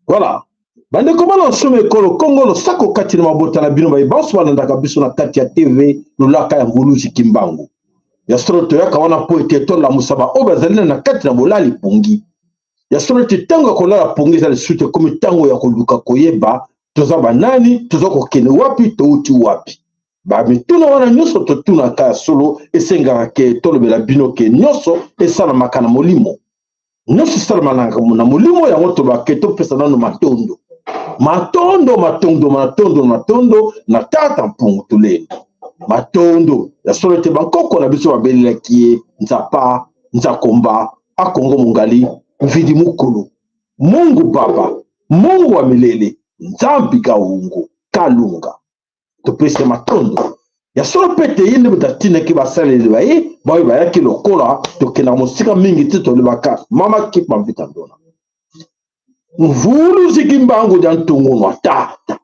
Voilà. Bandeko bana nsoma ekolo Kongo, losako kati na mabota na bino baye banso balandaka biso na kati ya TV Lolaka ya Nguluzi Kimbangu. Ya solo toyaka wana mpo ete tolamusa baoyo bazali na kati na bolali pongi. Ya solo ete ntango ya kolala pongi eza lisusu te, ekomi ntango ya koluka koyeba toza banani, toza kokende wapi, touti wapi. Bamituna wana nyonso totunaka ya solo esengaka ke tolobela bino ke nyonso esalamaka na molimo. Nyonso esalama na molimo, yango tobake topesa nano matondo. Matondo, matondo, matondo, matondo na Tata Mpungu Tulendo. Matondo ya solo ete bankoko na biso babelelaki ye Nzapa, Nzakomba, Akongo Mongali, Mvidi Mukulu, Mungu Baba, Mungu wa milele, Nzambi Gaungu, Kalunga. Topesi matondo ya solo mpe ete ye nde moto atindaki basaleli ba ye baoyo bayaki lokola tokendaka mosika mingi te, tolobaka mama Kimpa Mvita Ndona mvuluzi Kimbangu dia ntungunwa tata.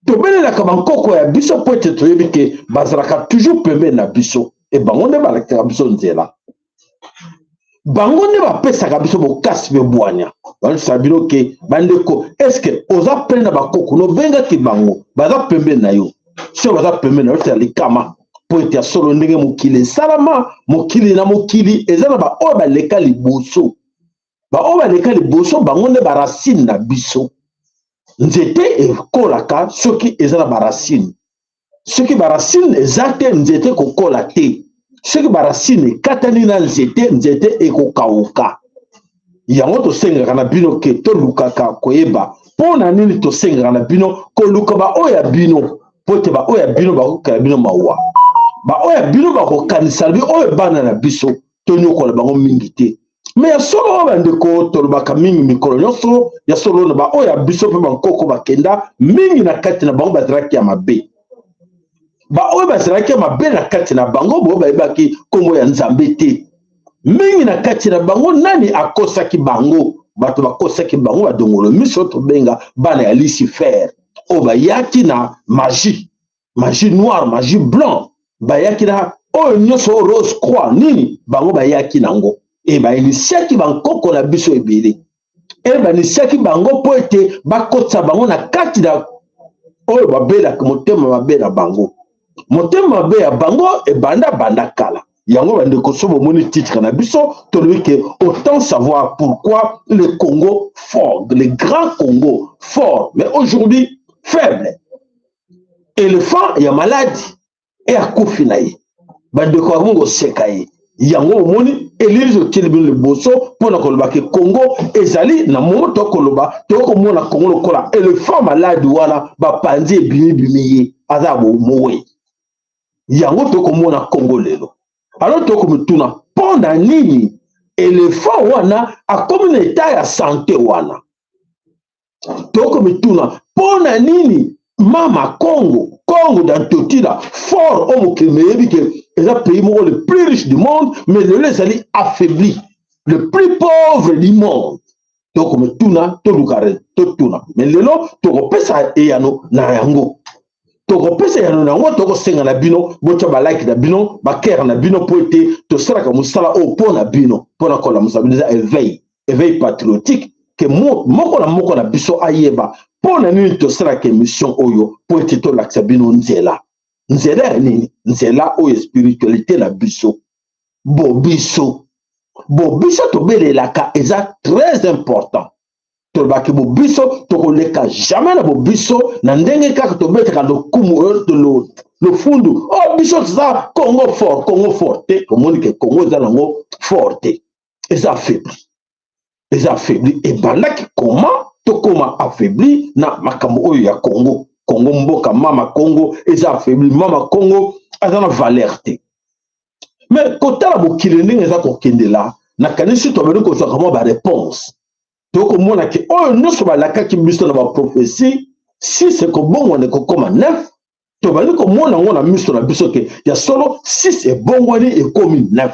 Tobelelaka bankoko ya biso mpo ete toyebi ke bazalaka toujours pembeni na biso, e bango nde balakisaka biso nzela, bango nde bapesaka biso bokasi mpe bwanya. Balakisaka bino ke bandeko, eske oza pene na bakoko nobengaki bango baza pembeni na yo? Soki baza pembeni na yo, ya likama mpo ete ya solo ndenge mokili esalama, mokili na mokili eza na baoyo baleka liboso. Baoyo baleka liboso bango nde baracine na biso. Nzete ekolaka soki eza na baracine. Soki baracine eza te, nzete ekokola te. Soki baracine ekatani na nzete, nzete ekokauka. Yango tosengaka na bino ke tolukaka koyeba mpo na nini tosengaka na bino koluka baoyo ya bino, mpo ete baoyo ya bino bakokela bino mawa, baoyo ya bino bakokanisa bino oyo bana na biso tonyokola bango mingi te. Me ya solo oyo bandeko tolobaka mingi mikolo nyonso, ya solo na baoyo ya biso mpe bankoko bakenda mingi na kati na bango bazalaki ya mabe. Baoyo bazalaki ya mabe na kati na bango boyo bayebaki nkombo ya Nzambe te. Mingi na kati na bango nani akosaki bango? Bato bakosaki bango badongolo miso, tobenga bana ya Lucifer, oyo bayaki na magie, magie noire, magie blanc, bayaki na oyo nyonso rose croix nini, bango bayaki nango e bainisiaki bankoko na biso ebele, e banisiaki bango mpo ete bakotisa bango na kati na oyo babelaka motema mabe na bango. Motema mabe ya bango ebanda banda kala. Yango bandeko, so bomoni titre na biso, tolobi ke autant savoir pourquoi le Congo fort, le grand Congo fort, mais aujourd'hui faible. Éléphant ya maladi e akufi na ye, bandeko ya bongo koseka ye. Yango omoni elili totieli bino liboso mpona koloba ke Congo ezali na momo. Tokoloba tokomona Congo lokola éléphant maladi wana bapanzi ebimibimi, ye aza mowe. Yango tokomona Congo lelo. Alors tokomituna mpo na nini éléphant wana akomi na état ya santé wana. Tokomituna mpo na nini mama Congo, Congo d'Antotila fort, oyo mokili meyebi ke eza pays moko le plus riche du monde, mais lelo ezali affaibli, le plus pauvre du monde. Tokomituna, toluka totuna, mais lelo tokopesa eyano na yango, tokopesa eyano na yango. Tokosenga na bino botya balike na bino, bacœur na bino, mpo ete tosalaka mosala oyo mpo na bino, mpo na kolamusa bino. Eza éveil, éveil patriotique, ke moko na moko na biso ayeba. Mpo na nini tosalaka émission oyo? Mpo ete tolakisa bino nzela. Nzela ya nini? Nzela oyo spiritualité na biso. Bobiso. Bobiso tobelelaka eza très important. Tolobaki bobiso, tokoleka jamais na bobiso na ndenge kaka tobetaka lokumu oyo lofundu. Oh, biso toza Congo fort, Congo fort te. Tomoni ke Congo eza nango fort te, eza affaibli, eza affaibli. Ebandaki comment tokóma affaibli na makambo oyo ya Congo? Congo mboka mama Congo eza affaibli, mama Congo aza na valeur te. Mais kotala mokili ndenge eza kokendela, nakanisi tobandi kozwaka mwa baréponse. Tokomona ke oyo nyonso balakaki biso na baprophétie, 6 ekobongwana ekokóma 9. Tobandi komona yango na miso na biso ke ya solo 6 ebongwani ekomi 9.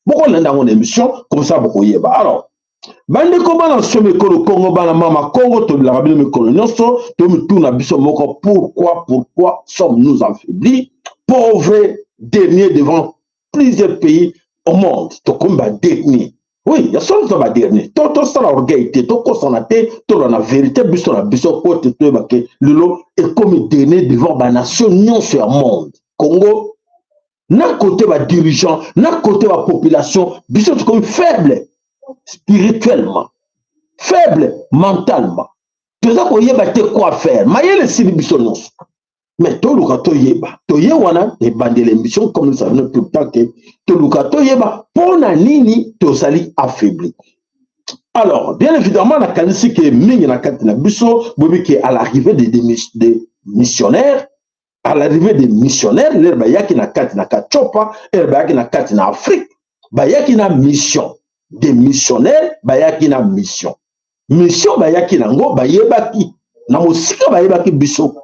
Bokolanda yango na émission, comme ça bokoyeba. Alors bandeko, bana nsomi, ekolo Kongo, bana mama Kongo, tolelaka bino mikolo nyonso. Tomituna biso moko: pourquoi, pourquoi sommes-nous affaiblis, pauvres, dernier devant plusieurs pays au monde? Tokomi badernier. Oui, ya solo, toza badernier. To tosala orgueil te, tokosana te, toloba na vérité biso na biso, po te toyeba ke lelo ekomi dernier devant banation nyonso ya monde. Congo, na côté badirigeant, na côté bapopulation, biso tokomi faible spirituellement, faible mentalement. Toza koyeba te quoi faire. Mayele esili biso nyonso. Mais toluka toyeba, toye wana ebandela émission, comme nous savons tout le temps ke toluka toyeba mpo na nini tozali affaibli. Alors bien évidemment, nakanisi ke mingi na kati na biso boyebi ke à l'arrivée des missionnaires, à l'arrivée des missionnaires, lere bayaki na kati na Katiopa, ere bayaki na kati na Afrique, bayaki na mission. Des missionnaires bayaki na mission. Mission bayaki nango, bayebaki na mosika, bayebaki biso,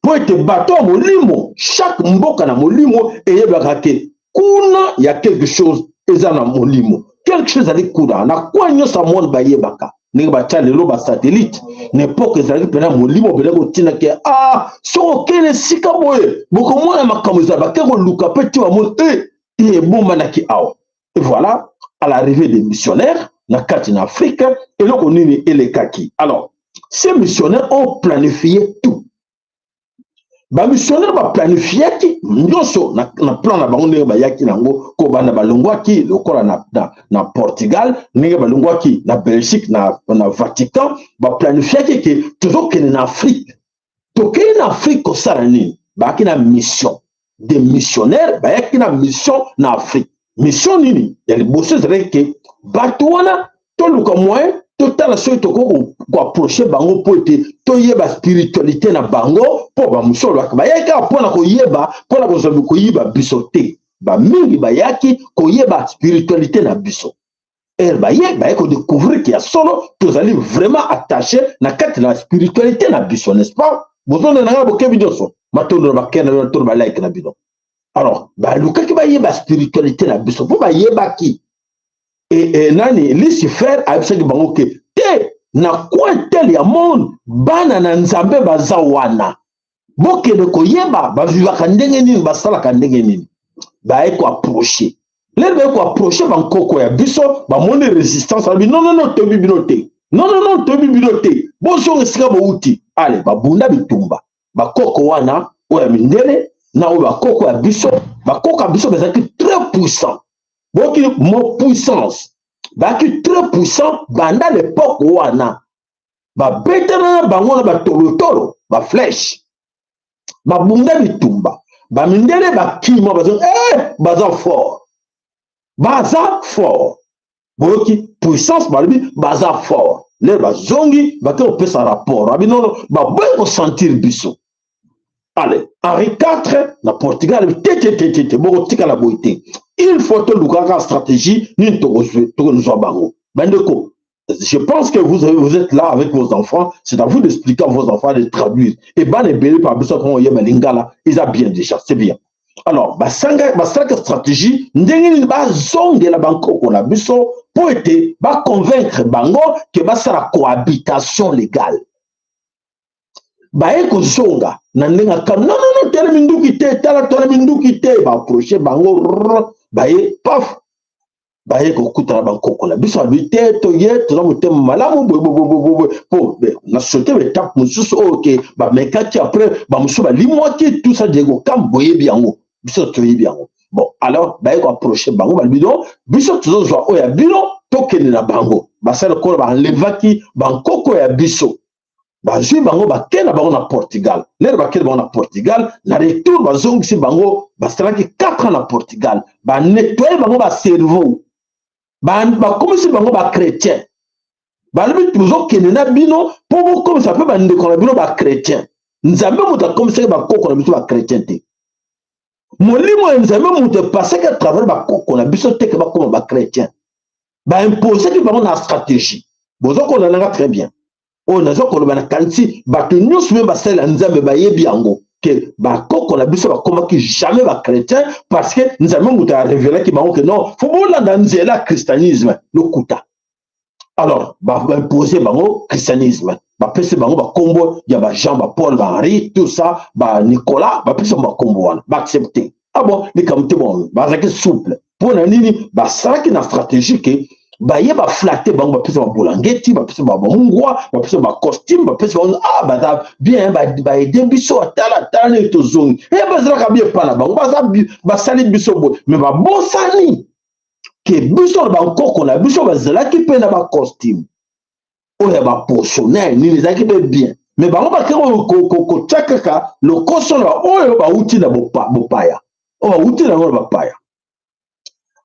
mpo ete bato ya molimo, chaque mboka na molimo eyebaka ke kuna ya quelque chose eza na molimo, quelque chose ezali kuna na coin nyonso ya monde. Bayebaka ndenge batya lelo basatellite. Na époque ezalaki mpena molimo mpena kotina ke ah, soki okende esika boye, bokomona makambo ezala. Bake koluka mpe ti bamoni e ebombanaki awa. Et voilà, à l'arrivée des missionnaires na kati na Afrique, eloko nini elekaki? Alors ces missionnaires ont planifié tout. Bamissionnaire baplanifiaki nyonso na plan na bango, ndenge bayaki nango kobanda balongwaki lokola na Portugal, ndenge balongwaki na Belgique, na Vatican. Baplanifiaki ke tozokende na Afrique. Tokei na Afrique kosala nini? Bayaki na mission. Des missionnaires bayaki na mission na Afrique. Mission nini ya liboso ezalaki? Ke bato wana, toluka moyen, totala soki tokoki koapprocher bango mpo ete toyeba spiritualité na bango, mpo bamosusu balobaka bayaki kaka mpona koyeba, mpona kozwa koyiba biso te. Bamingi bayaki koyeba spiritualité na biso. Ere baye kodécouvrir ke ya solo tozali vraiment attaché na kati na spiritualité na biso, n'est-ce pas? Bozonda na ngai, bokebi nyonso, matondo na bakende na bino, matondo balike na bino. Alors balukaki bayeba spiritualité na biso, mpo bayebaki nani Lucifer ayebisaki bango ke te, na coin tel ya monde, bana na Nzambe baza wana, bokende koyeba bavivaka ndenge nini, basalaka ndenge nini. Baye koapprocher. Lere baye koapprocher bankoko ya biso, bamoni résistance. Balobi: "Non, non, non, toyebi bino te. Non, non, non, toyebi bino te, bozonga esika bouti." Ale babunda bitumba, bakoko wana oyo ya mindele na oyo bakoko ya biso. Bakoko ya biso bazalaki très puissant. Boyoki mo puissance, bazalaki très puissant. Banda l'époque wana babetana na bango na batolotolo, baflèche, babunda bitumba. Bamindele bakima, baza baza fort, baza fort. Boyoki puissance, balobi baza fort. Lelo bazongi, bake kopesa rapport abi nono, baboyi kosentir biso. Ale Henri IV na Portugal: "Te, te, te, te, te, bokotikala boye te. Il faut tolukaka stratégie nini tokozwa bango." Bandeko, je pense que vous êtes là avec vos enfants. C'est à vous d'expliquer à vos enfants, de traduire. Et bana ebele par biso quand oyeba lingala, eza bien déjà, c'est bien. Alors basalaka stratégie ndenge nini bazongela bankoko na biso mpo ete baconvaincre bango ke basala cohabitation légale. Baye kozonga na ndenge aka: "Non, non, non, tala minduki te, tala, tala minduki te." Baapprocher bango, baye paf. Baye kokutana bankoko na biso, balobi te, toye, toza motema malamu, boyeboyeboyeboye, mpo na sote baetape mosusu oyo ke bamekaki. Après, bamosusu balimwaki, tout ça. Diego Cam, boyebi yango, biso toyebi yango. Bon, alors baye koapprocher bango, balobi: donc biso tozozwa oyo ya bino, tokende na bango. Basali lokola baenlevaki bankoko ya biso, bazwi bango, bakei na bango na Portugal. Lere bakei na bango na Portugal, na retour bazongisi bango. Basalaki 4 ans na Portugal, banettoyer bango bacerveau, bakomisi bango bachrétien. Balobi: tozokende na bino mpo bokomisa mpe bandeko na bino bachrétien. Nzambe moto akomisaki bakoko na biso bachrétien te. Molimo ya Nzambe moto epasaki à travers bakoko na biso te ke bakoma bachrétien. Baimposaki bango na stratégie. Bozokolanda nga très bien. Oyo naza koloba, nakanisi bato nyonso mpe basalela Nzambe bayebi yango ke bakoko na biso bakomaki jamais bachrétien, parce que Nzambe moto arevelaki bango ke non, faut bolanda nzela ya christianisme. Lokuta. Alors baimpose bango christianisme, bapesi bango bakombo ya baJean, baPaul, baHenri, tout ça, baNicolas. Bapesi bango bakombo wana, baaccepte. Ah bon, likambo te. Bon, bazalaki souple. Mpo na nini? Basalaki na stratégie ke baye baflatter bango, bapesa babulangeti, bapesa bamungwa, bapesa bacostume, bapesa bango. Ah, baza bien, baaider biso. Atala, tala ndenge tozongi. E bazalaka bien epa na bango, baza basali biso boye. Me babosani ke biso na bankoko na biso bazalaki mpe na bacostume oyo ya baposo na nini, ezalaki mpe bien. Me bango bakei kotia kaka lokoso na oyo bauti na bopaya, oyo bauti na yango na bapaya.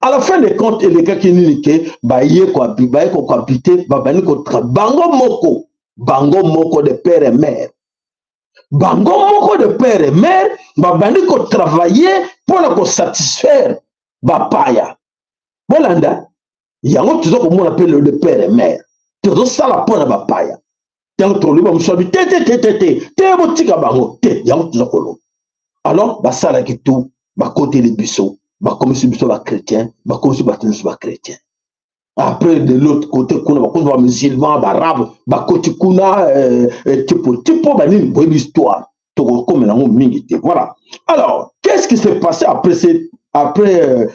À la fin des comptes, elekaki nini? Ke baye kohabiter, babandi kotra bango moko, bango moko de père et mère, bango moko de père et mère, babandi kotravailler mpona kosatisfaire bapaya. Bolanda yango, toza komona mpe le de père et mère tozosala mpona bapaya. Ntango tolobi, bamosusu babi: te, te, te, te, te, te, botika bango te. Yango toza koloba. Alors basalaki tout, bakoteli biso, bakomisi biso bachrétien, bakomisi bato nyonso bachrétien. Après, de l'autre côté kuna, bakomi bamusulman, baarabe bakoti kuna, tipo tipo banini. Boyebi histoire, tokokomela yango mingi te. Voilà. Alors, qu'est-ce qui s'est passé après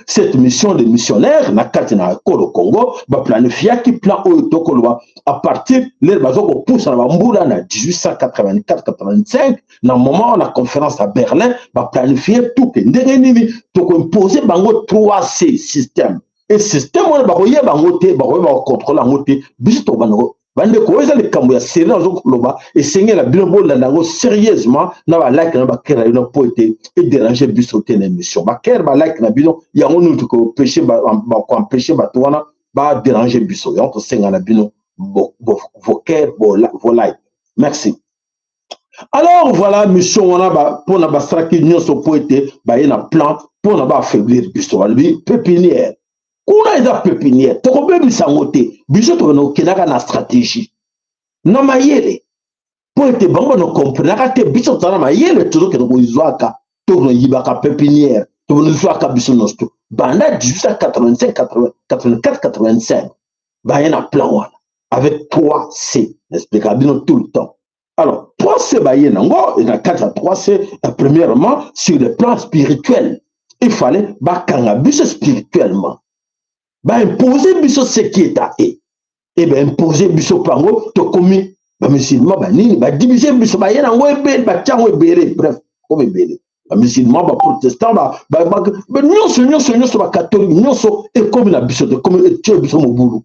cette mission de missionnaire na kati na ekolo Congo? Baplanifiaki plan oyo tokoloba à partir lere baza kopusa na bambula na 1884 85, na moment na conférence à Berlin. Baplanifie tout ke ndenge nini tokoimpose bango 3C système. E système wana, bakoyeba yango te, bakoyeba kocontrôler yango te. Biso tokobanda. Bandeko, oyo eza likambo ya sérieux nazokoloba, esengela bino bolanda yango sérieusement na balike na bacœur na bino, mpo ete edéranger biso te na émission. Bacœur, balike na bino, yango nini koempêcher bato wana badéranger biso. Yango tosenga na bino vos cœurs, vos like. Merci. Alors voilà, mission wana mpona basalaki nyonso mpo ete baye na plan mpona baaffaiblir biso. Balobi pépinière kuna eza pépinière, tokobebisa yango te. Biso tokende kokendaka na stratégie, na mayele, mpo ete bango banokomprenaka te. Biso tozala na mayele, tozokende kozwaka, tokoyibaka pépinière, tokozwaka biso nyonso to. Banda 1885, 84, 85, baye na plan wana avec 3 C. Naexpliquaka bino tout le temps. Alors 3 C baye nango na kati ya 3 C: premièrement, sur le plan spirituel, il fallait bakanga biso spirituellement, baimpose biso ce qui est à eux. E baimpose biso pango, tokomi bamusulman, banini, badiviser biso. Baye nango ebele, batia yango ebele, bref, komi ebele, bamusulman, baprotestant, nyonso, nyonso, nyonso, bacatholique, nyonso ekomi na biso te. Ekomi etie biso mobulu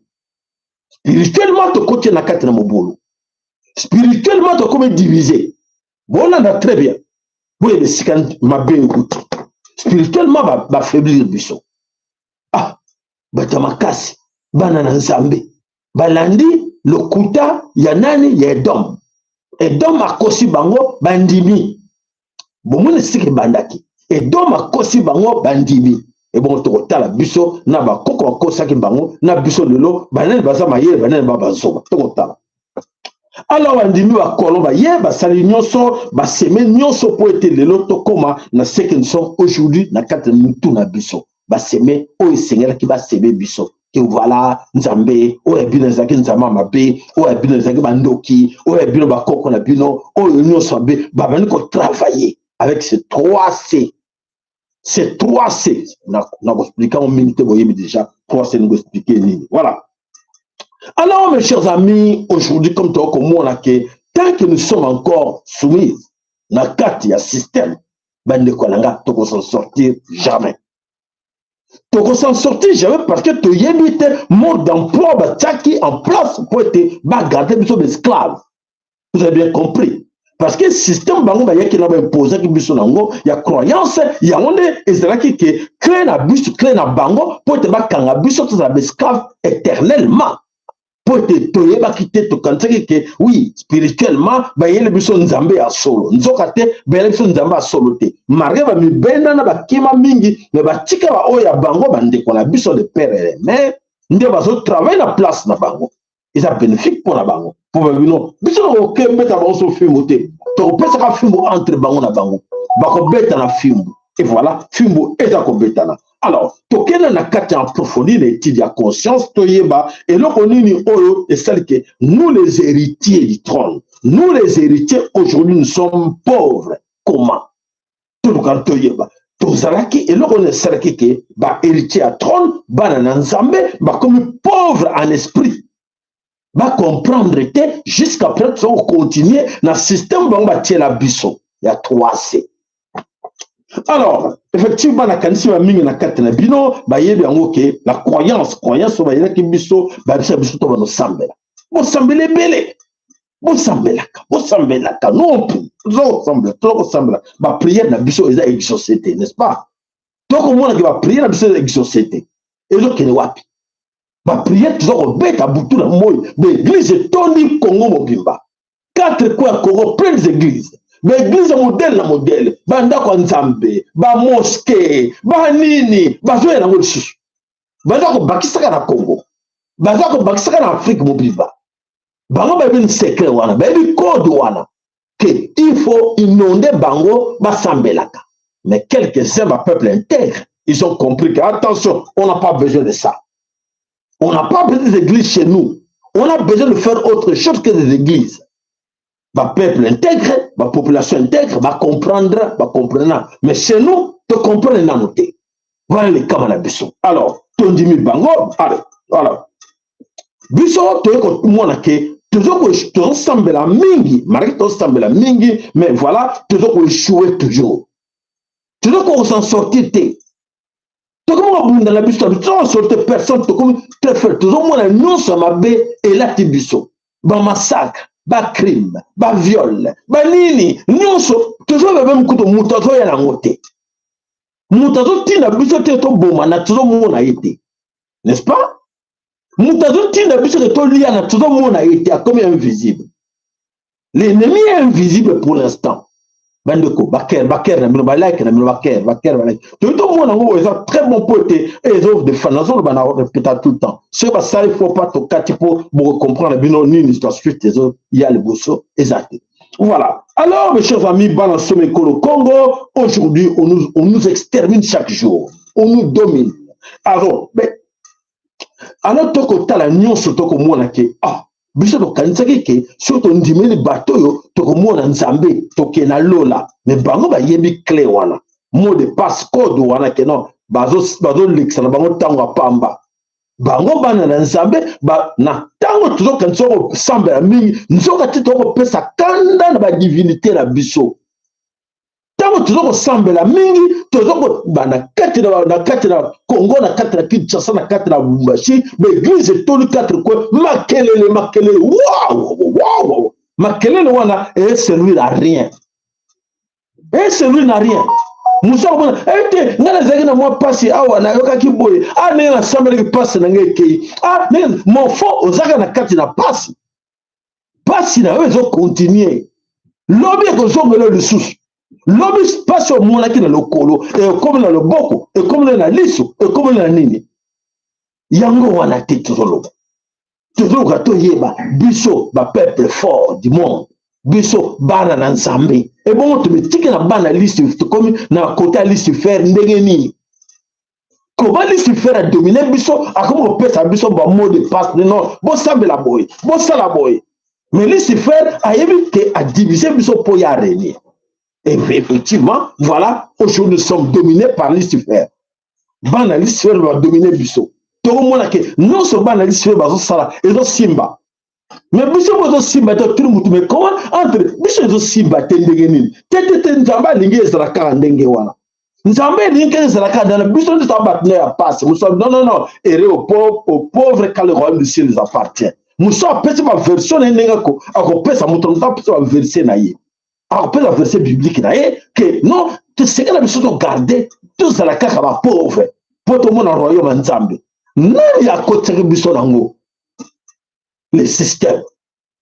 spirituellement, tokoti na kati na mobulu spirituellement, tokomi divisé. Bolanda très bien, boyeba esika mabe ekuti. Spirituellement bafaiblir biso. Ah, bato ya makasi, bana na Nzambe, balandi lokuta ya nani? Ya Edom. Edom akosi bango, bandimi. Bomoni esika ebandaki? Edom akosi bango, bandimi. Ebongo tokotala biso na bakoko bakosaki bango na biso lelo, banani baza mayele, banani ba bazoba? Tokotala. Alors bandimi, bacolon baye, basali nyonso, basemer nyonso mpo ete lelo tokóma na ce que nous sommes aujourd'hui. Na kati ya mitu na biso, basemer oyo esengelaki basemer biso ke voilà, Nzambe oyo ya bino ezalaki Nzambe ya mabe, oyo ya bino ezalaki bandoki, oyo ya bino bakoko na bino oyo nyonso mabe. Babandi kotravailler avec ces 3 C. Ces 3 C, nakoexpliquer yango mingi te, boyebi déjà. 3C elingi expliquer nini. Voilà. Alors, mes chers amis, aujourd'hui, comme tokomona ke tant que nous sommes encore soumis na kati ya système, bandeko na nga, toko s'en sortir jamais. Toko s'en sortir jamais parce que toyebi te mode d'emploi batiaki en place po ete bagarde biso baesclave. Vous avez bien compris, parce que système bango bayaki na baimposaki biso nango ya croyance, yango nde ezalaki ke clé na biso, clé na bango mpo ete bakanga biso, tozala baesclave éternellement, mpo ete toyebaki te, tokanisaki ke oui, spirituellement bayeli biso Nzambe ya solo, nzoka te, bayeli biso Nzambe ya solo te. Malgré bamibenda na bakima mingi, me batika baoyo ya bango, bandeko na biso de père et mère, nde bazotravaille na place na bango. Eza bénéfique mpo na bango, mpo babino biso nakokembeta bango so fimbu te, tokopesaka fimbu entre bango na bango, bakobeta na fimbu. Et voilà, fimbu eza kobetana. Alors, tokende na kati ya approfondir na étude ya conscience, toyeba eloko nini oyo esali ke nous, les héritiers du trône, nous, les héritiers, aujourd'hui nous sommes pauvres. Comment? Toluka toyeba tozalaki eloko nini esalaki ke bahéritier ya trône, bana na Nzambe, bakomi pauvre en esprit, bacomprendre te. Jusqu'à présent tokocontinue na système bango batiela biso ya 3C. Alors, effectivement, nakanisi bamingi na kati na bino bayebi yango ke la croyance oyo bayelaki biso, babisa biso to banosambela, bosambela ebele, bosambelaka, bosambelaka non plus, toza kosambela, toza kosambela, baprière na biso eza exaucé te, n'est-ce pas? Tokomonaki baprière na biso eza exaucé te. Ezokende wapi baprière toza kobeta butu na moi? Baeglise etondi Congo mobimba, quatre coins ya Congo plein des églises, baeglise ya modèle na modèle, bandako ya Nzambe, bamosquée, banini, bazoya yango lisusu, baza kobakisaka na Congo, baza kobakisaka na Afrique mobimba. Bango bayebi secret wana, bayebi code wana ke il faut inonder bango, basambelaka. Mais quelques-uns, bapeuple intègre, ils ont compris que attention, on n'a pas besoin de ça, on n'a pas besoin des églises chez nous, on a besoin de faire autre chose que des églises. Bapeuple intègre, bapopulation intègre, bacomprendre, bacomprendre. Mais chez nous, tocomprendre nano te. Voilà likama na biso. Alors, tondimi bango. Allez, voilà, biso toye komona ke tozosambela mingi, malgré tozosambela mingi, mais voilà, tozo koéchouer toujours, tozo kosan sortir te. Tokomi kobunda na biso, tozosortir personne, tokomi très fort, tozomona nyonso ya mabe elati biso, bamassacre, bacrime, baviol, banini nyonso. Tozoba mekuto, moto azoya nango te, moto azotinda biso te tobomana, tozomona ye te, n'est-ce pas? Moto azotinda biso te toliana, tozomona ye te, akomi invisible. L'ennemi est invisible pour l'instant. Bandeko, bacœur, bacœur na bino, balike na bino, bacœur, bacœur, balike. Toyi tomona yango, eza très bon po ete ezodefendre. Nazoloba na répéta tout le temps, soki basali faux pas, tokati mpo bokocomprendre bino nini la suite ezoya liboso eza te. Voilà. Alors, mes chers amis, bana somi ekolo Congo, aujourd'hui, on nous extermine chaque jour. On nous domine. Alors, mais, alors, tokotala nyonso, tokomona ke ah, biso tokanisaki ke soki tondimeli bato oyo, tokomona Nzambe, tokende na lola. Me bango bayebi clé wana, mot de passe, code wana ke non, bazolekisa na bango ntango ya pamba. Bango bana na Nzambe, na ntango tozokanisa kosambela mingi, nzoka te, tokopesa kanda na badivinité na biso. Ntango toza kosambela mingi, toza kobanda na kati na Congo, na kati na Kinshasa, na kati na Lubumbashi, baeglise etoli quatre coins, makelele, makelele, wow, wow. Makelele wana eservir à rien, eservir na rien. Mosu akomona ete ngai nazalaki na mwa mpasi awa, nayokaki boye, a ndenge nasambelaki, mpasi na ngai ekei. A ndenge mofo ozalaka na kati na mpasi, mpasi na yo ezokontinue, lobi ekozongela lisusu. Lobi mpasi omonaki na lokolo ekomi na loboko, ekomi na liso, ekomi na nini. Yango wana te tozoloba, tozoluka toyeba biso bapeuple fort du monde, biso bana na Nzambe, ebongo tomitiki na bana Lucifer, tokomi na kota ya Lucifer ndenge nini? Koma Lucifer adomine biso, akomi kopesa biso bamot de passe: non, bosambela boye, bosala boye. Mais Lucifer ayebi ke adivise biso mpo ya régner. Et effectivement, voilà, aujourd'hui nous sommes dominés par Lucifer. Bana Lucifer badomine biso. Tokomona ke nyonso bana lisi bazosala ezosimba, mais biso mo ezosimba te. Tuni mutu, mais comment entre biso ezosimba te? Ndenge nini? Te, te, te. Nzambe alingi ezala kaka ndenge wana. Nzambe elingi kaka ezala kaka ndana. Biso nde toza bato na ya pasi. Mosu, non, non, non, heureux au pauvre, car le royaume du ciel les appartient. Mosu apesi baversion na ye ndenge akopesa. Moto mosu apesi baverset na ye, akopesa verset biblique na ye ke non, tosengela biso togarde, tozala kaka bapauvre mpo tomona royaume ya Nzambe. Nani akotisaki biso nango? Le système,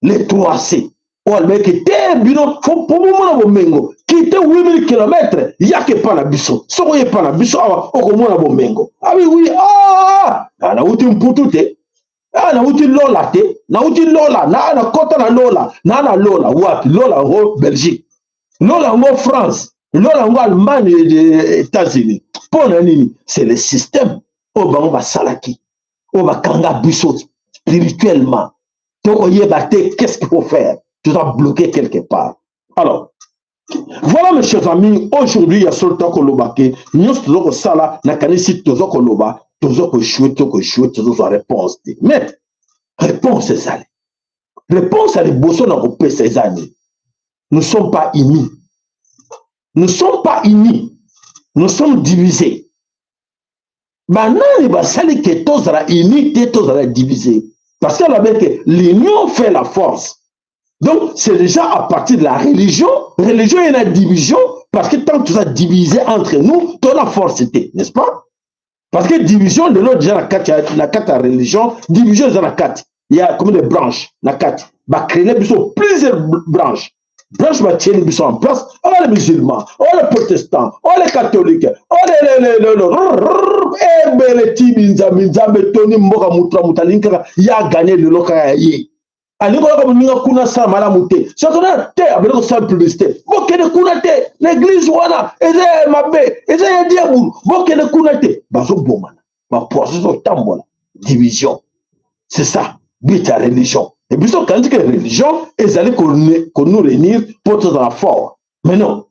les 3C oyo alobaki te: bino po bomona bomengo, kite 8000 km, yaka epa na biso. Soki oye epa na biso awa, okomona bomengo. Abi wi, ah, nauti Mputu te, ah, nauti lola te, nauti lola na nakɔta na lola na lola wapi? Lola yango Belgique, lola yango France, lola yango Allemagne, États-Unis. Mpo na nini? C'est le système oyo bango basalaki, oyo bakanga biso spirituellement. Tokoyeba te qu'est-ce qu'il faut faire, toza bloqué quelque part. Alors voilà, mes chers amis, aujourd'hui ya solo tokoloba ke nyonso toza kosala, nakanisi toza koloba, toza koéchouer, tokoéchouer, tozozwa réponse te. Mais réponse ezali, réponse ya liboso na kopesa eza nini? Nous sommes pas unis, nous sommes pas unis, nous sommes divisés. Banani basali ke tozala uni te, tozala divisé? Parce que alobi ke l'union fait la force. Donc c'est déjà à partir de la religion. Religion est la division, parce que tant que toza divisé entre nous, tona force te, n'est-ce pas? Parce que division lelo déjà na kati ya religion, division eza na kati. Il y a combien de branches na kati? Bacréer biso plusieurs branches. Branche batieli biso en place: oh, les musulmans, oh, les protestants, oh, les catholiques, oh, les ebele. Ti binzambi nzambe toni mboka. Moto na moto alingi kaka ya gagner. Lelo kaka ya ye alingi kolaka moninga kuna asala malamu te. Soki te abeli kosala publicité: bokende kuna te, na église wana eza ya mabe, eza ya diabulu, bokende kuna te. Bazobomana, bapoison ezotambola, division. C'est ça but ya religion. Et biso okanisi ke religion ezali konou réunir mpo tozala fort, mais non.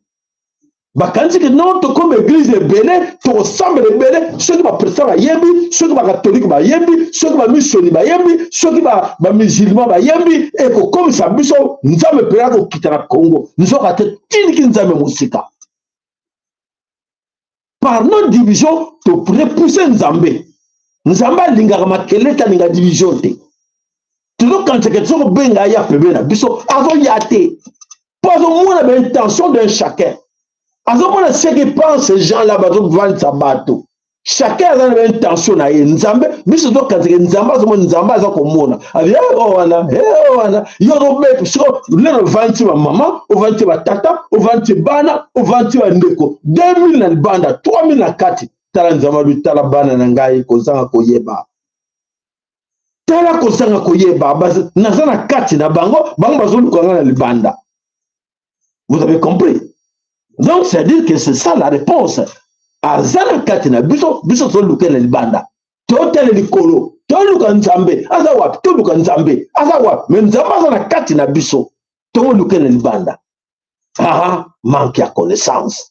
Bakanisi ke non, tokóma église ebele, tokosambela ebele. Soki baprotestant bayembi, soki bakatolike bayembi, soki bamisoni bayembi, soki bamusulman bayembi, ekokomisa biso Nzambe mpenza kokita na Congo. Nzoka te, tindiki Nzambe mosika. Par nos division, torepousse Nzambe. Nzambe alingaka makelele te, alinga division te. Tozokanisaka tozo kobenga ya pembeni na biso, azoya te, mpo azomona baintention d'un chacun, azomona ce que pense ces gens là bazovandisa bato. Chacun aza na baintention na ye. Nzambe, biso tozokanisaka Nzambe azomona, Nzambe aza komona abi o wana, o wana yo ozobeta. Siko lelo ovandi bamama, ovandi batata, ovandi bana, ovandi bandeko, 2000 na libanda, 3000 na kati. Tala, Nzambe abi: tala bana na ngai, kozanga koyeba. Tala kozanga koyeba, naza na kati na bango, bango bazoluka nga na libanda. Vous avez compris? Donc c'est à dire que c'est ça la réponse. Aza na kati na biso, biso tozoluka na libanda. Totala likolo, toluka Nzambe aza wapi, toluka Nzambe aza wapi, mais Nzambe aza na kati na biso, toluka na libanda. Aha, manque ya connaissance.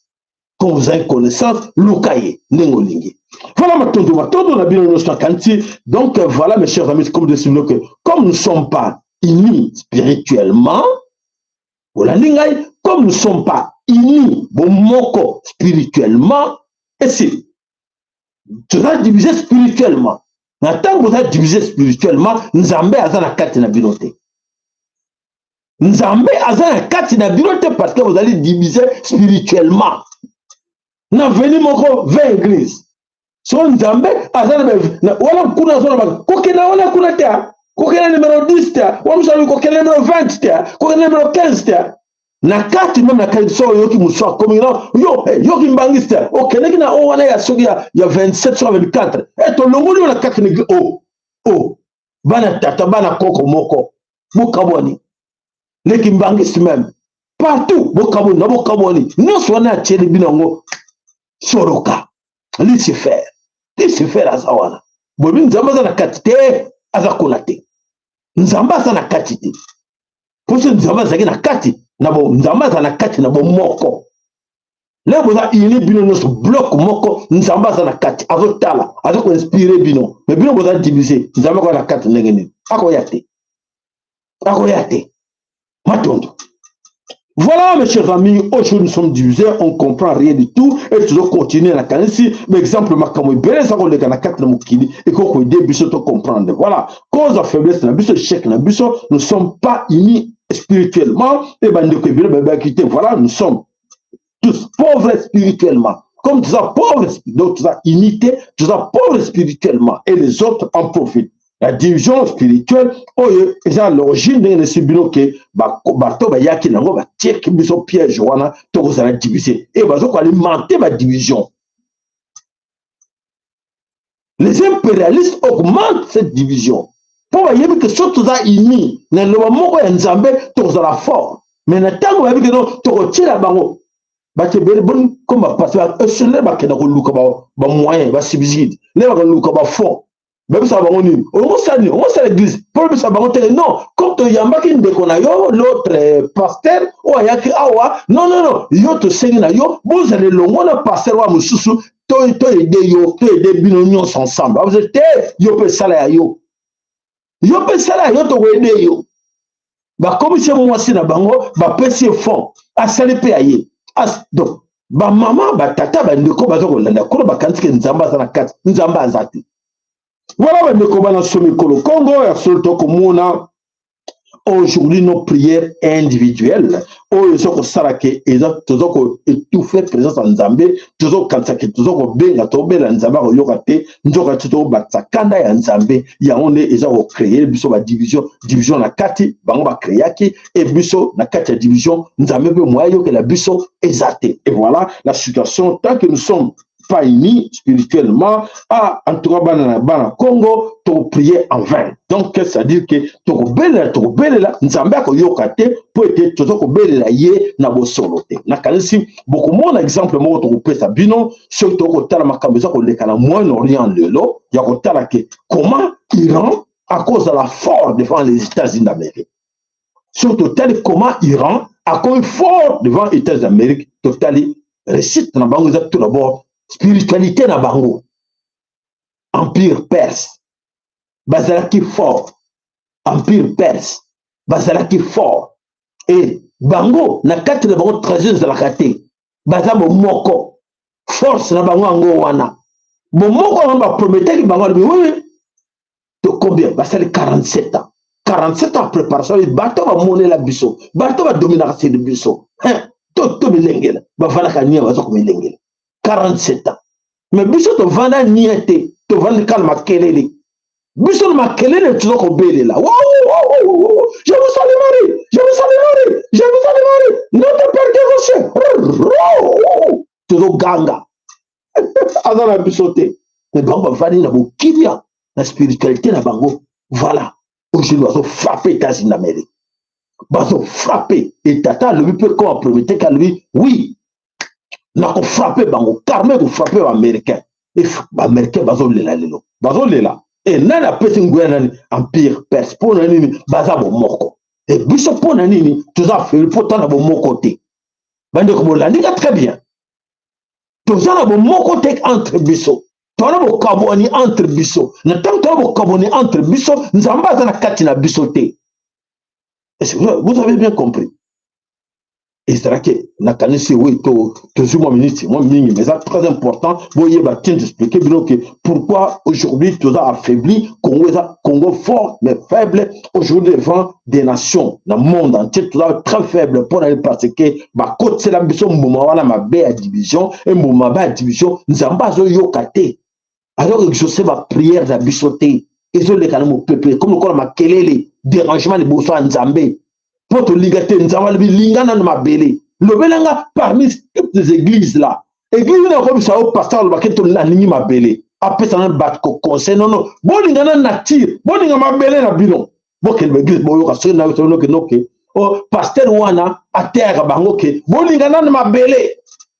Quand vous avez connaissance, luka ye ndenge olingi. Voilà, matondo, matondo na bino nyonso. Nakanisi donc voilà, mes chers amis, comme de que comme nous ne sommes pas unis spirituellement, olandi ngai, comme nous ne sommes pas unis bomoko spirituellement, esi toza divisé spirituellement. Na ntango boza divisé spirituellement, Nzambe aza na kati na bino te. Nzambe aza na kati na bino te, parce que bozali divisé spirituellement. Na veni moko 20 église, so Nzambe aza na wana kuna, aza na kokenda wana kuna te, kokenda numero 10 te, wana mosu kokenda numero 20 te, kokenda numero 15 te. Na kati même, na kati so oyoki mosu akomi no yo yoki mbangisi te, okendeki na o wana ya soki ya 27, soki 24, tolongoli yo na kati na église. O bana tata, bana koko moko, bokabwani. Leki mbangisi même partout, bokabwani na bokabwani nyonso wana atieli bino yango. Soroka Lucifer, Lucifer aza wana. Boyebi Nzambe aza na kati te, aza kuna te. Nzambe aza na kati te, mpo so Nzambe azalaki na kati na bo, Nzambe aza na kati na bomoko. Lelo boza uni bino nyonso bloc moko, Nzambe aza na kati, azotala, aza koinspire bino. Me bino boza divise, Nzambe akoya na kati ndenge nini? Akoya te, akoya te. Matondo. Voilà, mes chers amis, aujourd'hui nous sommes divisés, on comprend rien du tout, et toujours continuer na kanisi, mais exemple, makambo ebele eza koleka na kati na mokili, ekoki koyede biso to comprendre. Voilà, cause ya faiblesse na biso, échec na biso, nous sommes pas unis spirituellement, et bandeko ebele bayebaki te, voilà, nous sommes tous pauvres spirituellement. Comme tu es pauvre, donc tu as unité, tu es pauvre spirituellement, et les autres en profitent. La division spirituelle oyo eza l'origine ndenge nesi bino ke bato bayaki nango, batieki biso piège wana, tokozala divise e bazo koalimenter badivision. Les impérialistes augmentent cette division mpo bayebi ke soki toza uni na liloba moko ya Nzambe, tokozala fort. Mais na ntango bayebi ke no tokotiela bango bato ebele boni comme bapasi esele, bakenda koluka bamoyen, basubside, nde bakoluka bafond. Babisaka bango nini? Okosala nini? Okosala église mpo obisa bango teke non, comme toyambaki ndeko na yo, l'autre pasteur oyo ayaki awa. Non, non, non, yo tosengi na yo bozala elongo na pasteur wa mosusu, toaider yo, toaider bino nyonso ensemble. Abaza te, yo mpe esala ya yo, yo mpe esala ya yo, tokoaider yo. Bakomisi mwasi na bango, bapesi ye fond, asali mpe ya ye. Donc bamama, batata, bandeko baza kolanda kuna, bakanisi ke Nzambe aza na kati. Nzambe aza te. Voilà, bandeko bana so mikolo Kongo ya solo, tokomona aujourd'hui nos prières individuelles oyo eza kosala ke eza toza koétouffe présence ya Nzambe. Tozokanisa ke toza kobenga, tobela Nzambe akoyoka te, nzoka te tokobakisa kanda ya Nzambe. Yango nde eza kocréer biso badivision, division na kati. Bango bacréaki e biso na kati ya division, Nzambe mpe moya ayokela biso eza te. Et voilà la situation. Tant que nous sommes pas unis spirituellement, ah, en tout cas, bana bana Congo, toprier en vain. Donc c'est à dire que tokobelela, tokobelela, Nzambe akoyoka te, mpo ete toza kobelela ye na bosolo te. Nakanisi bokomona exemple moko tokopesa bino soki tokotala makambo eza koleka na Moyen Orient lelo, ya kotala ke comment Iran akozala fort devant les États-Unis d'Amérique. Soki totali comment Iran akomi fort devant États-Unis d'Amérique, totali réussite na bango eza tout d'abord spiritualité na bango. Empire perse bazalaki fort, empire perse bazalaki fort e bango na kati na bango trésor ezalaka te. Baza bomoko, force na bango yango wana, bomoko yango baprometaki bango. Alobi oui, to combien basali? 47 ans, 47 ans préparation. Bato bamonela biso, bato badominaka seli biso, to milengela bavandaka nia, baza komilengela 47 ans. Mais biso tovanda nia te, tovandi kaka na makelele. Biso na makelele toza kobelela: "Je vous salue Marie, je vous salue Marie, je vous salue Marie, notre Père qui est aux cieux." Tozoganga, aza na biso te. Mais bango bavandi na bokimia na spiritualité na bango. Voilà, aujourd'hui bazofrappe États-Unis d'Amérique, bazofrappe. E tata alobi mpe comme aprometeki, alobi oui, nakofrappe bango, karma ekofrappe baaméricain. Baaméricain bazolela lelo, bazolela. E nani apesi nguya? Nani? Empire perse. Mpo na nini? Baza bomoko. E biso mpo na nini toza affaibli? Mpo tana bomoko te. Bandeko, bolandika très bien, toza na bomoko te entre biso, toza na bokabwani entre biso. Na ntango toza bokabwani entre biso, Nzambe aza na kati na biso te. Vous avez bien compris? Ezalaki, nakanisi oui, tozwi mwa minute mwa mingi, mais eza très important boyeba tien expliquer bino ke pourquoi aujourd'hui toza affaibli. Congo eza Congo fort mais faible aujourd'hui devant des nations na monde entier. Toza très faible mpona nini? Parce que bakotisela biso mbuma wana mabe ya division. E mbuma mabe ya division, Nzambe azoyoka te, azoexauce baprière na biso te, ezoleka na mopepe comme lokola makelele, dérangement liboso ya Nzambe, mpo tolinga te. Nzambe alobi: "Linga nano mabele." Lobelanga parmi toutes les églises là, église nini akomisa yo pasteur alobaki alingi mabele, apesa nano bato conseil? Nono, bolinga na nature, bolinga mabele na bino. Bokende baeglise, boyoka soki nayoke noke o pasteur wana ateyaka bango ke bolinga nano mabele,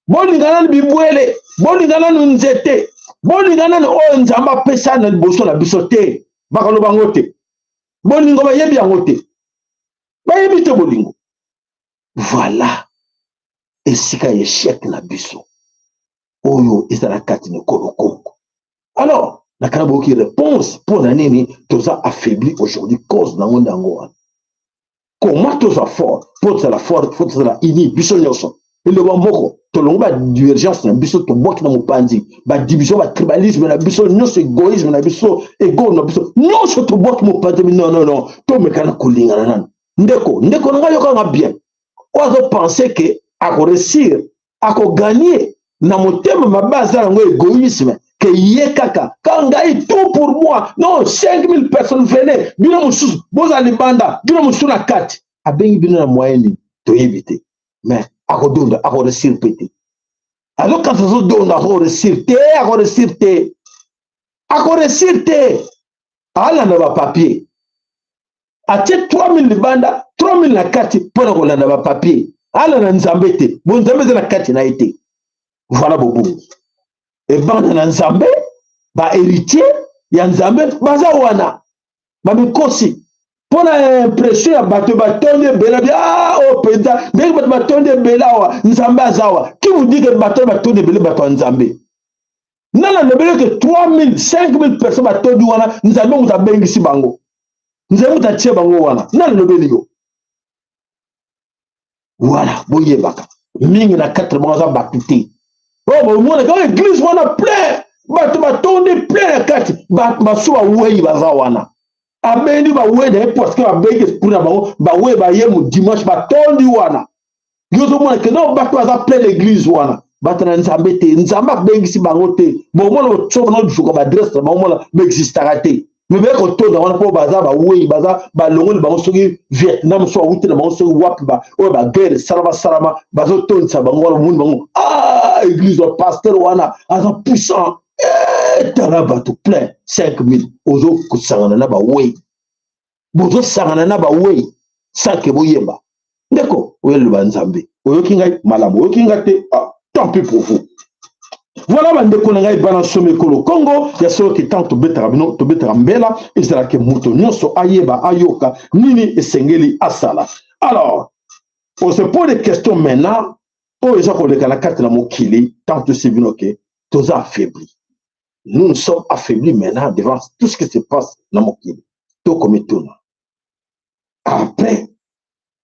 bolinga nano bibwele, bolinga nano nzete, bolinga nano oyo Nzambe apesa na liboso na biso te. Bakaloba yango te. Bolingo bayebi yango te, bayebi te bolingo. Voilà. Esika ya échec na biso oyo eza na kati na ekolo Congo. Alors nakana boyoki réponse mpo na nini toza affaibli aujourd'hui. Cause nango nde yango wana. Comment toza fort? Mpo tozala fort, fo tozala uni, biso nyonso eloba moko. Tolongo badivergence na biso, tobwaki na mopanzi badivision, batribalisme na biso nyonso, égoïsme na biso, ego na biso nyonso, tobwaki mopanzi. Non, non, non, tomekana kolingana nano. Ndeko, ndeko na ngai, yokanga bien. Oyo azopense ke akoréussir, akogagner na motema mabe, aza yango égoïsme, ke ye kaka ka ngai, tout pour moi. Non, 5000 personnes, venez. Bino mosusu bozala libanda, bino mosusu na kati. Abengi bino na moyen nini, toyebi te, mais akodonda, akoréussir mpe te. Azokanisa azodonda, akoréussir te, akoréussir te, akoréussir te. Alanda bapapier, atie 3000 libanda, 3000 na kati mpona kolanda bapapier. Alanda Nzambe te, bo Nzambe eza na kati na ye te. Voilà, bobungi ebanda na Nzambe. Bahéritier ya Nzambe baza wana, bamikosi mpona impression ya bato batondi ebele. Bi ah, oyo mpenza ndenge bato batondi ebele awa, Nzambe aza awa. Qui vous dit que bato batondi ebele bato ya Nzambe? Nana alobeli ke 3000, 5000 personnes batondi wana, Nzambe moto abengisi bango, Nzambe moto atie bango wana? Nana alobeli yo? Voilà, boyebaka mingi na kati na bango aza bato te. Oyo bomonaka oyo église wana plein, bato batondi plein na kati, basu bawei baza wana. Abendi bawei na ye parce que babengi esprit na bango. Bawei baye mu dimanche, batondi wana. Yo ozomona ke non, bato baza plein l'église wana, bato na Nzambe te, Nzambe abengisi bango te. Bomona otsoka na ojuka baadresse na bango, mona baexistaka te, me baye kotonda wana mpo baza bawei, baza balongoli bango soki Vietnam, so awuti na bango soki wapi, oyo baguerre esalama salama, bazotondisa bango wana. Bomoni bango, ah, église wa pasteur wana aza puissant. Eh, tala bato plein 5000. Ozokosangana na bawei, bozosangana na bawei sans ke boyeba. Ndeko, oyeloba Nzambe, oyoki ngai malamu, oyoki ngai te, ah, tant pis pour vous. Voilà, bandeko na ngai, bana somi ekolo Congo, ya soki ntango tobetaka bino, tobetaka mbela, ezalaki moto nyonso ayeba, ayoka nini esengeli asala. Alors on se pose des questions maintenant. Oyo eza koleka na kati na mokili, ntango tosi bino ke toza affaibli, nous nous sommes affaiblis maintenant devant tout ce qui se passe na mokili. Tokomituna après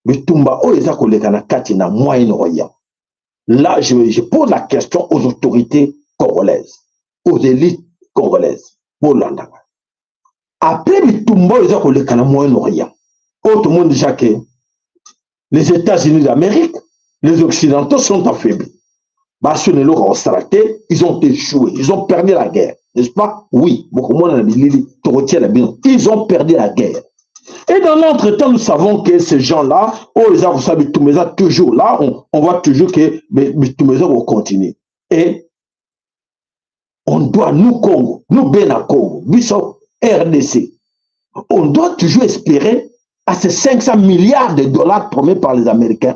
bitumba oyo eza koleka na kati na Moyen-Orient. Là, je pose la question aux autorités congolaises, aux élites congolaises. Bolandaka après bitumba oyo eza koleka na Moyen-Orient, oyo tomoni déjà que les États-Unis d'Amérique, les Occidentaux sont affaiblis, basoni eloko kosala te. Ils ont échoué, ils ont perdu la guerre, n'est-ce pas? Oui, bokomona na bilili tokotiela bino, ils ont perdu la guerre. Et dans l'entretemps, nous savons que ces gens-là, oyo eza kosala bitumba, eza toujours là. On voit toujours que bitumba eza kocontinue. Et on doit, nous Congo, nous bena Congo, biso RDC, on doit toujours espérer à ces 500 milliards de dollars promis par les Américains.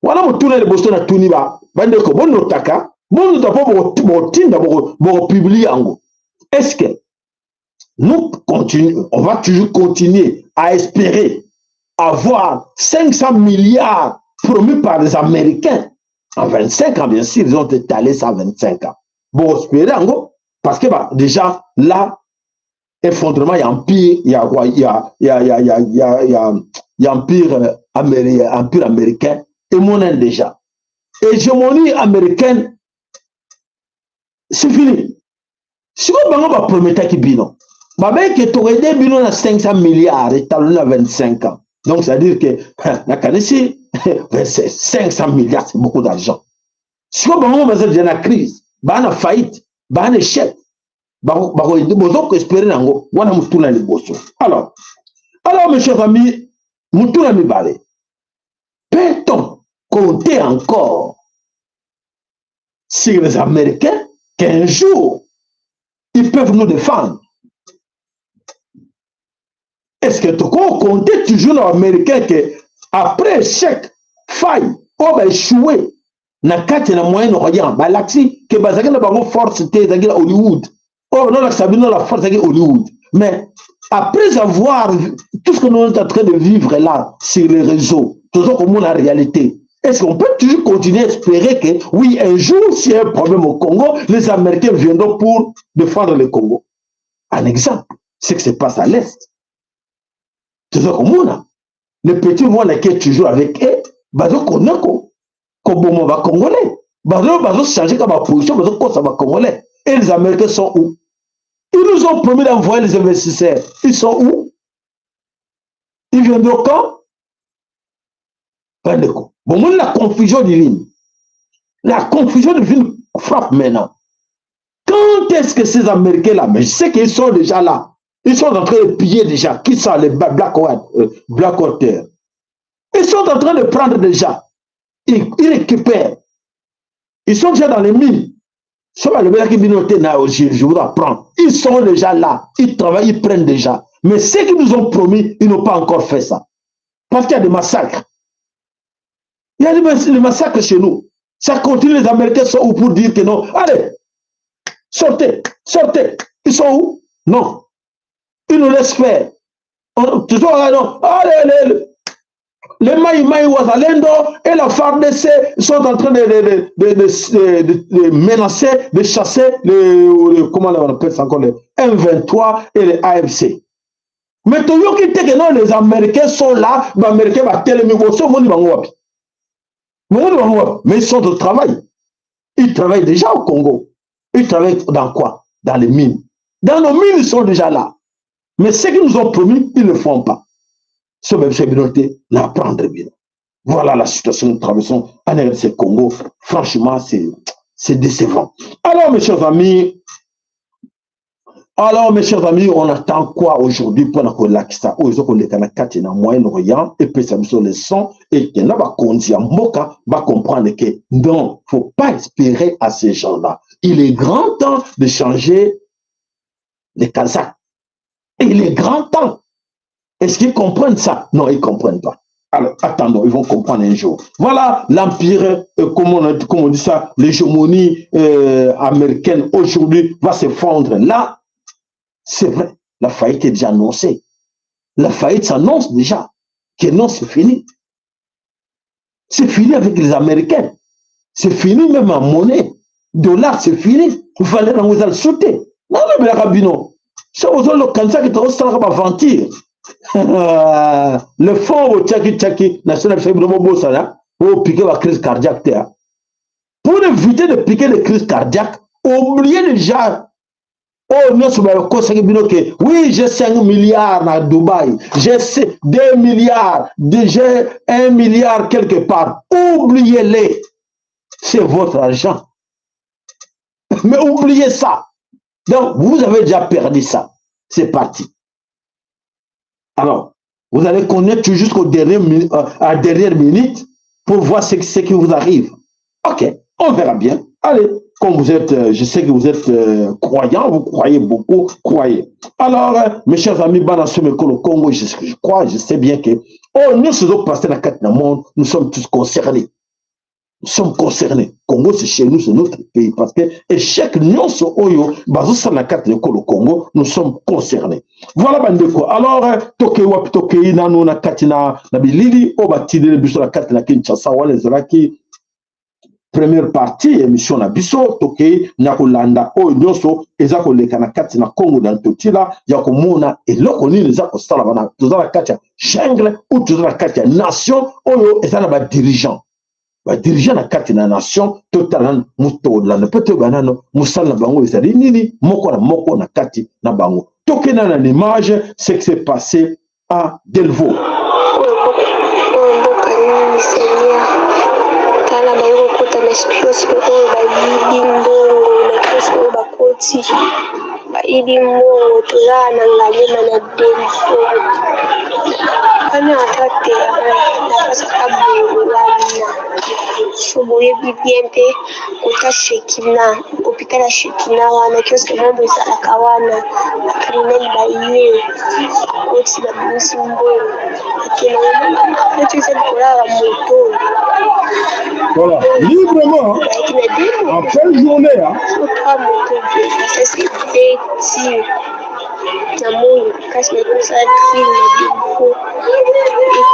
Wana motuna liboso na tuni ba bandeko, bonotaka, bonota mpo botinda, bokopublier yango. Est-ce que nous continuons, on va toujours continuer à espérer avoir 500 milliards promis par les Américains en 25 ans? Bien sûr, ils ont étalé ça à 25 ans. Bon, espérer yango parce que bah, déjà là, effondrement ya empire ya empire américain emonani déjà, hégémonie américaine, c'est fini. Sikoyo bango baprometaki bino, babeke tokoaider bino na 500 milliards étalonné na 25 ans. Donc c'est à dire que nakanisi 500 milliards, c'est beaucoup d'argent. Sikoyo bango baza déjà na crise, baa na faillite, baa na échec, bozokoespérer yango wana? Motuna liboso. Alors, mes chers amis, motuna mibale: peut-on compter encore sur les Américains qu'un jour ils peuvent nous défendre? Est-ce que tokocompter toujours na Américain que après échec, faille oyo baéchoué na kati na Moyen-Orient, balakisi ke bazalaki na bango force te, ezalaki na Hollywood, oyo nolakisa bino la force ezalaki Hollywood? Mais après avoir tout ce que nous sommes en train de vivre là sur les réseaux, toza komona réalité. Est-ce qu'on peut toujours continuer à espérer que, oui, un jour, s'il y a un problème au Congo, les Américains viendront pour défendre le Congo? Un exemple, ce qui se passe à l'Est. Toza komona le petit mwana qui est toujours avec eux, bazokona koboma bacongolais, bazochange ka baposition, bazokosa bacongolais. Et les Américains sont où? Ils nous ont promis d'envoyer les investisseurs. Ils sont où? Ils viendront quand? Bandeko, bomoni la confusion divine. La confusion divine frappe maintenant. Quand est-ce que ces Américains-là, mais je sais qu'ils sont déjà là, ils sont en train de piller déjà. Qui sont les Blackwater? Ils sont en train de prendre déjà. Ils récupèrent. Ils sont déjà dans les mines. Je vous apprends. Ils sont déjà là. Ils travaillent, ils prennent déjà. Mais ce qu'ils nous ont promis, ils n'ont pas encore fait ça. Parce qu'il y a des massacres. Il y a des massacres chez nous. Ça continue, les Américains sont où pour dire que non? Allez, sortez, sortez. Ils sont où? Non. Ils nous laissent faire. Toujours là, non. Allez, allez, les Maï Maï Wazalendo et la FARDC sont en train de menacer, de chasser les, comment on appelle ça encore, les M23 et les AFC. Mais toyoki te que non, les Américains sont là, les Américains vont telemi, bomoni bango wapi? Bomoni bango wapi? Mais ils sont au travail. Ils travaillent déjà au Congo. Ils travaillent dans quoi? Dans les mines. Dans nos mines, ils sont déjà là. Mais ce qu'ils nous ont promis, ils ne le font pas. Ce même l'apprendre bien. Voilà la situation que nous traversons en RDC Congo. Franchement, c'est décevant. Alors, mes chers amis, alors, mes chers amis, on attend quoi aujourd'hui pour kolakisa oyo ezokoleka na kati na Moyen-Orient epesa biso leçon et que na bakonzi ya mboka bacomprendre que non, faut pas espérer à ces gens-là. Il est grand temps de changer les casaques. Il est grand temps. Est-ce qu'ils comprennent ça? Non, ils ne comprennent pas. Alors, attendons, ils vont comprendre un jour. Voilà l'empire, comme on dit ça, l'hégémonie américaine aujourd'hui va se fondre. Là, c'est vrai, la faillite est déjà annoncée. La faillite s'annonce déjà. Que non, c'est fini. C'est fini avec les Américains. C'est fini même en monnaie. Dollar, c'est fini. Il fallait nous sauter. Non, non, mais bino. So ozokanisa tozosalaka baventure, le fond otiaki tiaki national bino bobosana opiquer bacrise cardiaque te. Pour éviter de piquer des crises cardiaques, oubliez déjà oyo nyonso bakosaki bino ke oui, j'ai 5 milliards na Dubaï, j'ai 2 milliards, j'ai 1 milliard quelque part. Oubliez-les, c'est votre argent, mais oubliez ça. Donc vous avez déjà perdu ça, c'est parti. Alors vous allez connaître jusqu'au dernier, à la dernière minute pour voir ce qui vous arrive. Ok, on verra bien. Allez, comme vous êtes, je sais que vous êtes croyants, vous croyez beaucoup, croyez. Alors, mes chers amis, bana le Congo, je crois, je sais bien que, oh, nous sommes passés dans le monde, nous sommes tous concernés. Nous sommes concernés. Congo, c'est chez nous, c'est notre pays. Parce que échec nyonso oyo, bazo na kati le Congo, nous sommes concernés. Voilà, bandeko. Alors, toke wapi? Toke nanu na kati na bilili, o batidele biso na kati na Kinshasa, wana ezalaki première partie émission na biso. Tokei na kolanda oyo nyonso eza koleka na kati na Congo na Ntotila, ya komona eloko nini eza kosala bana. Toza na kati ya jungle ou toza na kati ya nation oyo eza na badirigeant, badirigeant na kati na nation. Totala nano moto olanda mpe toyeba nano mosala na bango ezali nini, moko na moko na kati na bango. Tokenda na l'image, ce qui s'est passé à Delvaux. Oyo mboka nini, Seigneur? Tala, baye kokota na kiosque oyo, bayibi mbongo na kiosque oyo. Bakoti, bayibi mbongo. Toza na Ngaliema, na Delvaux wana, ata terrain na place ata boye wana. So boyebi bien mpe kota Shekina, hôpital ya Shekina wana, kiosque mombo ezalaka wana. Bacriminel baye, bakoti, babimisi mbongo, bakende neti eza likolo ya bamoto. Voilà, librement, en pleine journée. Hein. Trois moto masasi ebeti na moi makasi, na kosala crime na Delvaux.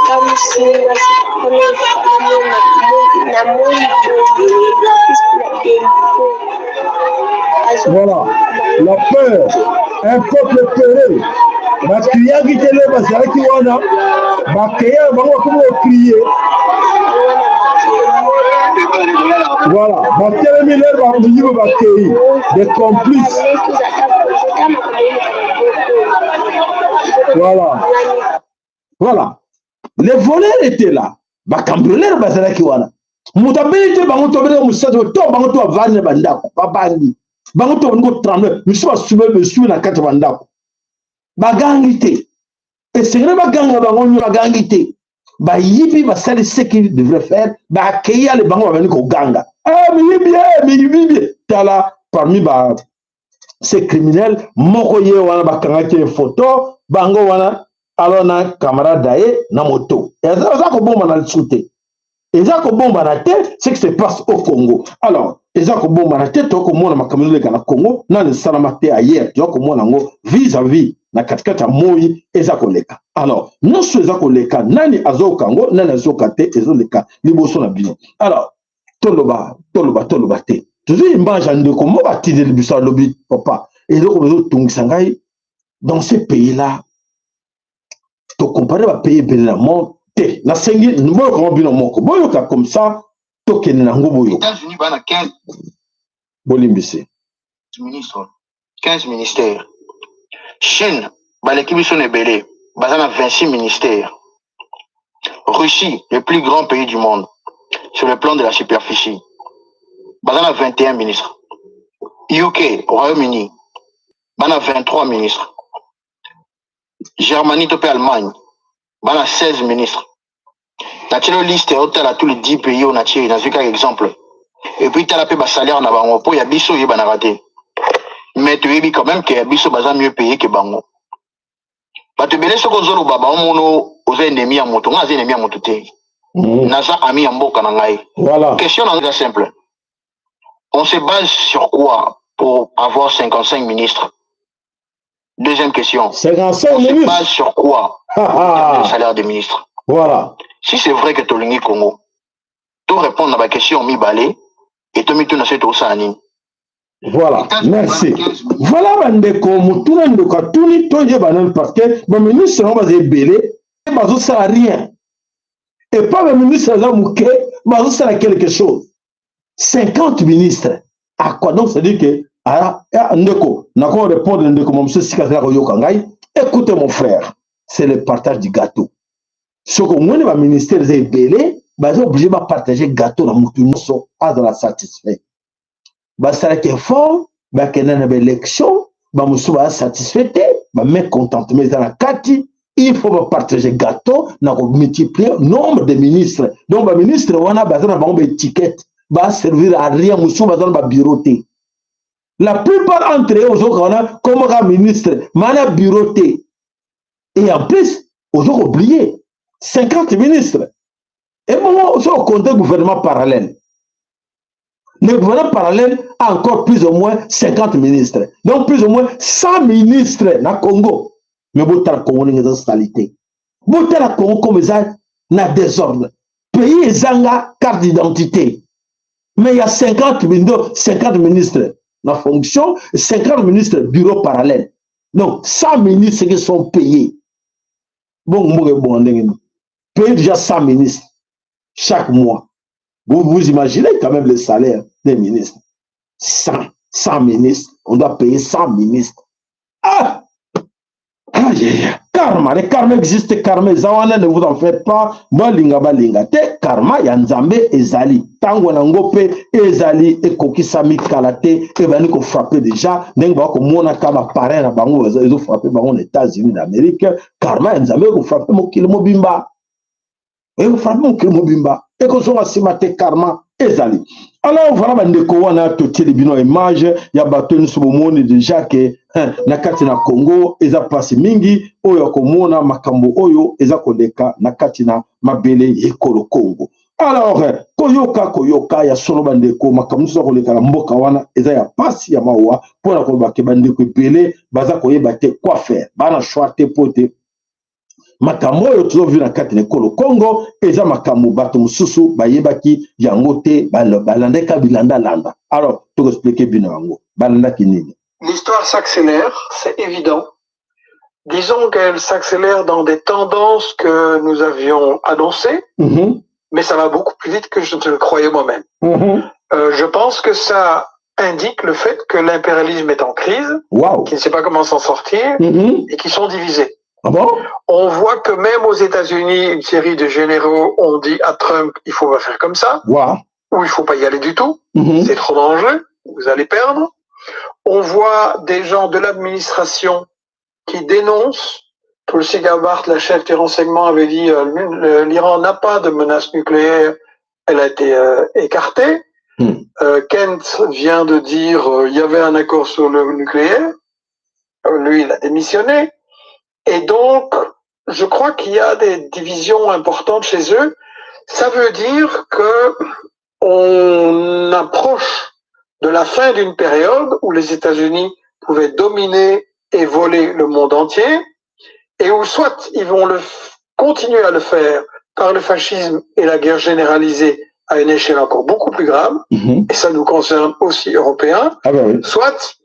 Ekamwisi nga c'est la première fois namoni boye plus na delivre. Voilà, la peur, un peuple peureux. Bakriaki te lelo bazalaki wana, bakeya bango bakomi kokrie. Voilà, batelemi lelo bamoyibo bakei, des complices. Voilà. Voilà. Les voleurs étaient là. Ba cambrioleurs bazalaki wana. Moto abeli te bango to abeli mosatu to bango to bavandi na bandako babandi bango to balingi kotremble misusu basube besube na kati ya bandako bagangi te esengeli baganga bango nyo bagangi te bayibi basali ce qu'ils devraient faire bakei ale bango babandi koganga ah, miyibi eh, miyibi tala parmi ba ces criminels moko ye wana bakangaki ye photo bango wana alors na camarade na ye na moto eza kobombana lisusu te eza kobombana te ce qui se passe au Congo. Alors eza kobombana te, tokomona makambo ezoleka na Congo nano esalama te ailleurs, toza komona yango vis-à-vis na katikati ya moi eza koleka. Alors nyonso eza koleka, nani azoyoka yango, nani azoyoka te, ezoleka liboso na bino. Alors toloba toloba toloba te, tozwi image ya ndeko moko atindeli biso, alobi: "Papa, eloko ezotungisa ngai dans ce pays là, tocomparer bapays ebele na monde te." Nasengi boyoka ngo bino moko, boyoka comme ça tokende nango, boyoka. États-Unis bana 15 Bolimbisi. ministres, 15 ministères. Chine baleki biso na ebele, baza na 26 ministères. Russie, le plus grand pays du monde sur le plan de la superficie, baza na 21 ministres. UK, Royaume-Uni, bana 23 ministres. Germanie to mpe Allemagne bana 16 ministres. Natieli liste, otala tous les 10 pays oyo natie, nazwi kaka exemple. Et puis tala mpe basalaire na bango, mpo ya biso oyebanaka te, mais toyebi quand même ke ya biso baza mieux payé ke bango. Bato ebele, soki ozoloba, baomono oza ennemi ya moto. Ngai aza ennemi ya moto te. Naza ami ya mboka na ngai. Question na ngai eza simple: on se base sur quoi pour avoir 55 ministres? Deuxième question: 55 on se ministres base sur quoi pour déterminer le salaire des ministres? Si c'est vrai que tolingi Congo, to répondre na baquestion mibale et tomituna soki tokosala nini. Voilà, merci. Voilà bandeko, motuna ndeko atuni, toyeba nani, parce que baministre yango baza ebele, bazosala rien. Epa baministre aza moke, bazosala quelque chose. 50 ministres à quoi? Donc c'est à dire que ah, ah, ndeko nako répondre ndeko mosusu esika azala koyoka ngai. Écoutez, mon frère, c'est le partage du gâteau. Soki omoni baministère eza ebele, baza obligé bapartage gâteau na motu nyonso azala satisfait. Basalaki effort, bakenda na baélection, bamosusu baza satisfait te, bamécontentement eza na kati. Il faut bapartage gâteau na komultiplier nombre de ministres. Donc baministre wana baza na bango baétiquette, baservir à rien. Mosusu baza na babureau te. La plupart entre eux, ozoka wana komaka ministre mana bureau te. Et en plus ozoka oublier 50 ministres ebongo soki ocompter gouvernement parallèle, le gouvernement parallèle a encore plus ou moins 50 ministres. Donc plus ou moins 100 ministres na Congo. Mais botala Congo ndenge eza salité. Botala Congo comme eza na désordre. Pays ezanga carte d'identité. Mais il y a 50 ministres, 50 ministres na fonction, 50 ministres bureau parallèle. Donc 100 ministres qui sont payés. Bon, bon, bon, paye déjà 100 ministres chaque mois. Vous vous imaginez quand même le salaire des ministres. 100, 100 ministres. On doit payer 100 ministres. Ah! Ah, yeah. Karma, le karma existe, karma eza wana, ne vous en faites pas. Balinga balinga te, karma ya Nzambe ezali. Tango nango mpe ezali ekokisami kala te, ebandi kofrapper déjà ndenge bakomonaka baparrain na bango ezofrapper bango na États-Unis d'Amérique. Karma ya Nzambe ekofrapper mokili mobimba. Ekofrapper mokili mobimba. Ekozonga nsima te, karma ezali. Alors voilà bandeko, wana totieli bino image ya bato nyonso. Bomoni déjà ke na kati na Congo eza mpasi mingi oyo akomona makambo oyo eza koleka na kati na mabele ya ekolo Congo. Alors koyoka koyoka ya solo bandeko, makambo nyonso eza koleka na mboka wana eza ya mpasi ya mawa mpona koloba ke bandeko ebele baza koyeba te quoi faire, bana choix te, po te Makambo oyo tozovivre na kati na ekolo Congo eza makambo bato mosusu bayebaki yango te, balandaki bilandalanda. Alors tokoexpliquer bino yango balandaki nini. L'histoire s'accélère, c'est évident. Disons qu'elle s'accélère dans des tendances que nous avions annoncées, mais ça va beaucoup plus vite que je ne le croyais moi-même. Je pense que ça indique le fait que l'impérialisme est en crise, qu'il ne sait pas comment s'en sortir et qu'ils sont divisés. Ah bon? On voit que même aux États-Unis, une série de généraux ont dit à Trump, il faut pas faire comme ça, ou il faut pas y aller du tout, c'est trop dangereux, vous allez perdre. On voit des gens de l'administration qui dénoncent. Tulsi Gabbard, la chef des renseignements, avait dit l'Iran n'a pas de menace nucléaire, elle a été écartée. Kent vient de dire il y avait un accord sur le nucléaire. Lui, il a démissionné. Et donc, je crois qu'il y a des divisions importantes chez eux. Ça veut dire que on approche de la fin d'une période où les États-Unis pouvaient dominer et voler le monde entier, et où soit ils vont continuer à le faire par le fascisme et la guerre généralisée à une échelle encore beaucoup plus grave, et ça nous concerne aussi Européens, Ah ben oui. soit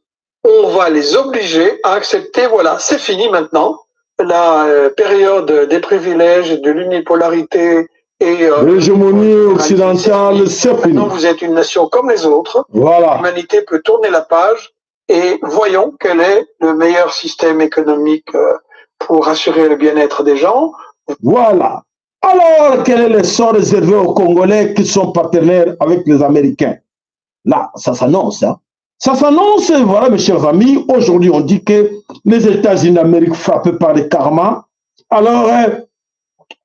on va les obliger à accepter, voilà, c'est fini maintenant, la période des privilèges, de l'unipolarité et l'hégémonie occidentale, c'est fini. Maintenant, vous êtes une nation comme les autres. L'humanité peut tourner la page et voyons quel est le meilleur système économique pour assurer le bien-être des gens. Voilà. Alors, quel est le sort réservé aux Congolais qui sont partenaires avec les Américains? Là, ça s'annonce. Hein? Ça s'annonce, voilà, mes chers amis, aujourd'hui, on dit que les États-Unis d'Amérique frappés par le karma. Alors,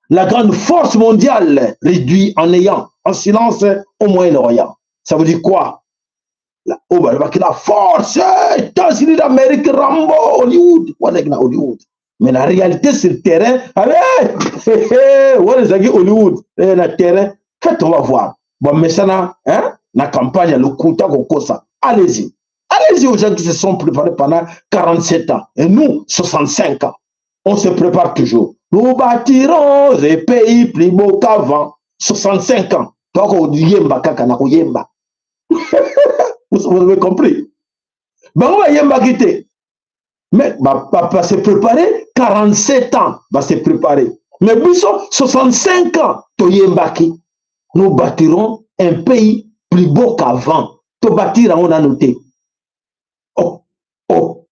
la grande force mondiale réduit en ayant, en silence au Moyen-Orient. Ça veut dire quoi? La, oh, bah, la force, États-Unis d'Amérique, Rambo, Hollywood. Voilà, Hollywood. Mais la réalité sur le terrain, allez, ouais, les Hollywood, le terrain, faites, on va voir. Bon, mais ça, hein, la campagne, le coup, ça. Allez-y. Allez-y aux gens qui se sont préparés pendant 47 ans. Et nous, 65 ans. On se prépare toujours. Nous bâtirons des pays plus beaux qu'avant. 65 ans. Donc, on dit yemba kaka na yemba. Vous avez compris? Bon, on va yemba quitter. Mais, bah, bah, bah, se préparer 47 ans, va se préparer. Mais biso 65 ans, to yembaki. Nous bâtirons un pays plus beau qu'avant. To bâtir on a noté. Oh, oh.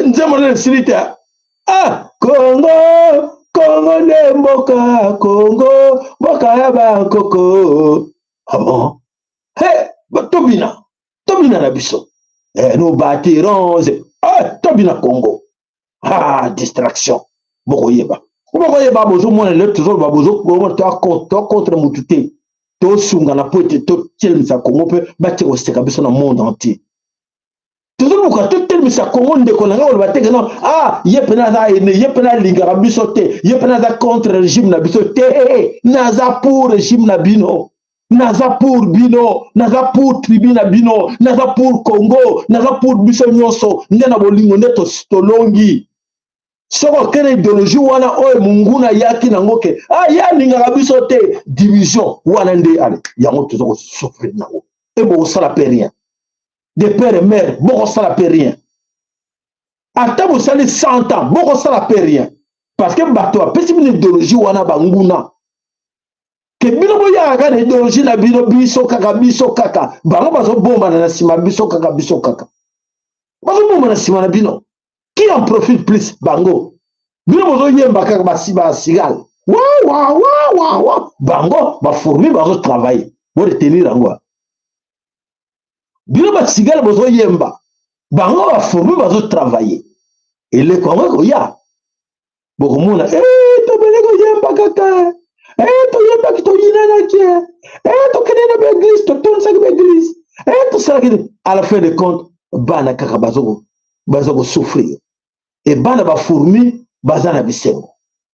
Nzembo na silite. Ah, Congo, Congo nde mboka, Congo, mboka ya bakoko. Ah bon? Hey, tobina, tobina na biso. Eh, nous bâtirons, ah, tobina Congo. Ah, distraction. Bokoyeba. Bokoyeba bozo mona le toujours ba bozo ko to contre mutu te. Tosunga na po ete totelemisa Congo mpe batie koseka biso na monde entier. Tozoluka totelemisa Congo, ndeko na ngai oloba te ke non, ah, ye mpena aza ene, ye mpena alingaka biso te, ye mpena aza contre régime na biso te. Naza pour régime na bino, naza pour bino, naza pour tribu na bino, naza pour Congo, naza pour biso nyonso. Nde na bolingo nde tolongi. Soki okende idéologie wana oyo monguna ayaki nango ke ah, ye alingaka biso te, division wana nde ale yango toza kosouffrir nango. E bokosala mpe rien de père et mère, bokosala mpe rien. Ata bosali 100 ans, bokosala mpe rien, parce que bato bapesi bino idéologie wana, banguna ke bino boyaka kaka na idéologie na bino, biso kaka, biso kaka. Bango bazobombana na nsima, biso kaka, biso kaka, bazobombana na nsima na bino. Qui en profite plus? Bango. Bino bozoyemba kaka bacigales wa wa wa wa wa, bango bafourmis bazotravailler. Boretenir yango: bino bacigales bozoyemba, bango bafourmis bazotravailler. Eleko yango ekoya, bokomona eh, tobele koyemba kaka eh, toyembaki, toyinanaki eh, tokende na baéglise, totonisaki baéglise eh, tosalaki. À la fin de compte, bana kaka baza kosouffrir e bana bafourmis baza na bisengo.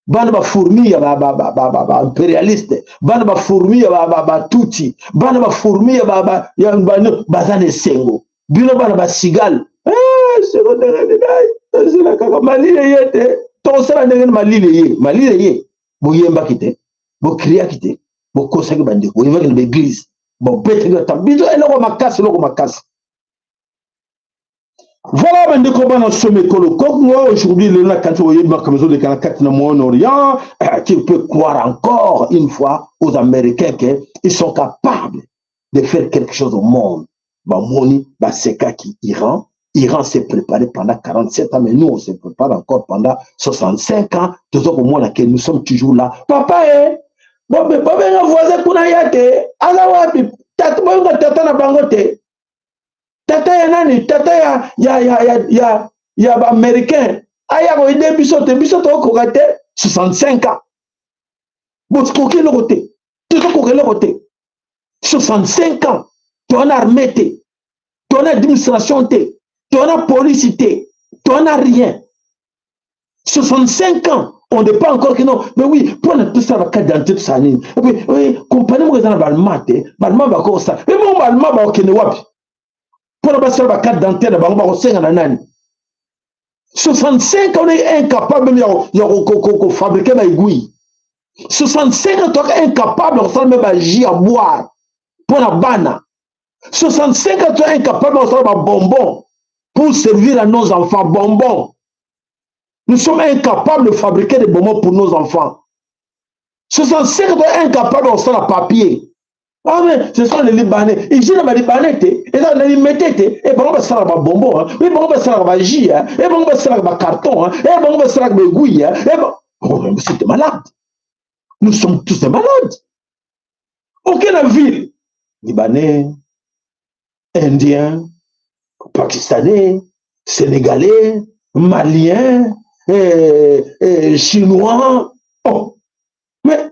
Bana bafourmis ya baimpérialiste, bana bafourmis ya batutsi, bana bafourmis ya baza na esengo. Bino bana bacigales, esengo ndenge nini? Ezela kaka mali eye te. Tokosala ndenge nini? Malili eye, malili eye. Boyembaki te, bokriaki te, bokosaki bandeko, boyembaki na baeglise, bobetaki ata biso eloko makasi, eloko makasi. Voilà bandeko bana somekolo Congo aujourd'hui lelo na kanti oyebi makambo ezoleka na kati na Moyen-Orient. Tu peux croire encore une fois aux Américains que ils sont capables de faire quelque chose au monde. Bamoni basekaki Iran. Iran s'est préparé pendant 47 ans, mais nous on se prépare encore pendant 65 ans. Toza komona que nous sommes toujours là. Papa eh bobenga voisin kuna ya te, aza wapi? Tata, bobenga tata na bango te. Tata ya nani? Tata ya ya ya ya ya ya baaméricain aya koyede biso te, biso tokokoka te. 65 ans bokoki eloko te, tozokoka eloko te. 65 ans toza armée te, toza administration te, toza police te, toza rien. 65 ans, on n'est pas encore que non. Mais oui, mpona tosala bacarte d'identité, tosala nini? Et puis oui, compagnie moko eza na baallemand te, baallemand bakosala. Mais bongo baallemand bakokende wapi mpona basala bacarte d'identité na bango? Bakosenga na nani? 65 ans, on est incapable même ya kofabriquer baaiguille. 65 ans, toka incapable ya kosala même bajus à boire mpona bana. 65 ans, toka incapable ya kosala babonbon pour servir à nos enfants. Bonbons, nous sommes incapables de fabriquer des bonbons pour nos enfants. 65 ans, toka incapable ya kosala papier. Ah mais ce sont les Libanais. Ici na Libanais te, eza na Limete te, e bango basalaka babonbon, e bango basalaka bajus, e bango basalaka bacarton, e bango basalaka baiguille. E oh, c'est malade. Nous sommes tous des malades. Ok, la ville, Libanais, Indien, Pakistanais, Sénégalais, Malien, et Chinois. Oh, mais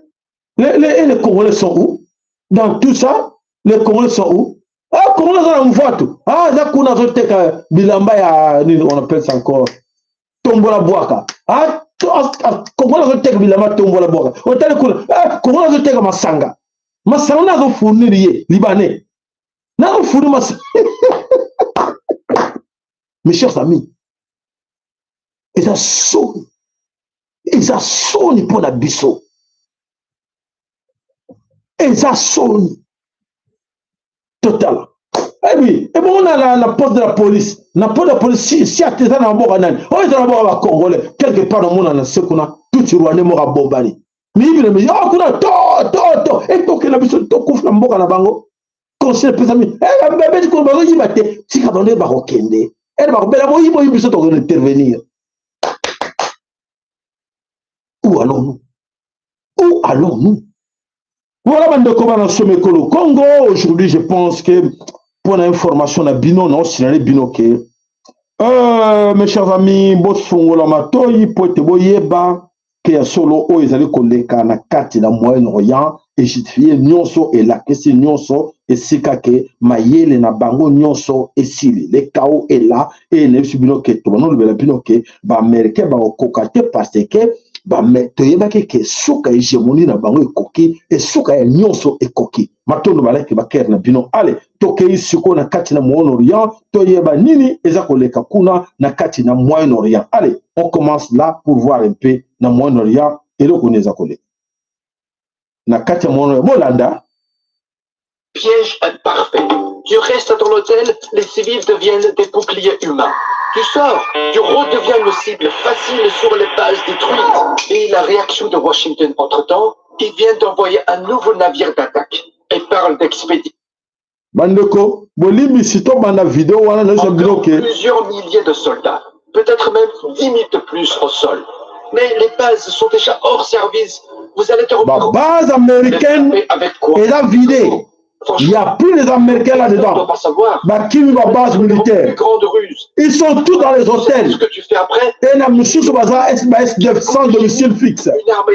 les Congolais sont où dans tout ça? Les Congolais sont où? Ah, Congolais aza na mvwatu. Ah, aza kuna, azoteka bilamba ya nini, on appelle ça encore tombola bwaka. Ah, Congolais azoteka bilamba tombola bwaka. Otali kuna, ah, Congolais azoteka masanga. Masanga na azofournir ye Libanais, na azofournir masanga. Mes chers amis, eza soni, eza soni mpo na biso, eza soni total. Ebi ebongo na poste de la police, na poste de la police, si, si ate eza na mboka nani oyo eza na mboka bacongolais quelque part, namona na se kuna tuti rwandais moko abombani miyibi na miyibi kuna to to to etokela biso, tokufa na mboka na bango. Conseil epesami, babeti kuna, bazoyiba te, tika bango nde bakokende ere bakobela boyibi oyibi, biso tokende intervenir. Où allons-nous? Où allons-nous? Voilà bandeko bana somekolo Congo, aujourd'hui je pense que pour l'information na bino, na osinale bino ke mes chers amis, bofungola matoi po ete boyeba ke ya solo oyo ezali koleka na kati na Moyen-Orient ejustifie nyonso, elakisi nyonso esika ke mayele na bango nyonso esili. Le chaos est là. E nayebisi bino ke tobanolobela bino ke baaméricain bakokoka te, parce que toyebaki ke suka hégémonie na bango ekoki, esuka ya nyonso ekoki. Matondo balaki bakere na bino. Ale tokei sikoyo na kati na Moyen-Orient, toyeba nini eza koleka kuna na kati na Moyen-Orient. Allez, on commence là pour voir un peu na Moyen-Orient eloko nini eza koleka na kati ya Moyen-Orient. Bolanda. Piège parfait. Tu restes dans l'hôtel, les civils deviennent des boucliers humains. Tu sors, tu redeviens une cible facile sur les bases détruites. Et la réaction de Washington entre-temps, il vient d'envoyer un nouveau navire d'attaque et parle d'expédition. Bandeko, bolimbisi, tobanda video wana nayosa bino ke plusieurs milliers de soldats, peut-être même 10 000 de plus au sol. Mais les bases sont déjà hors service. Vous allez te babase américaine avec quoi? Eza vide, il n'y a plus les Américains là-dedans. Bakimi ba base militaire. Grande ruse. Ils sont tous dans les hôtels. Ce que tu fais après? Et na misusu baza S9 sans domicile fixe.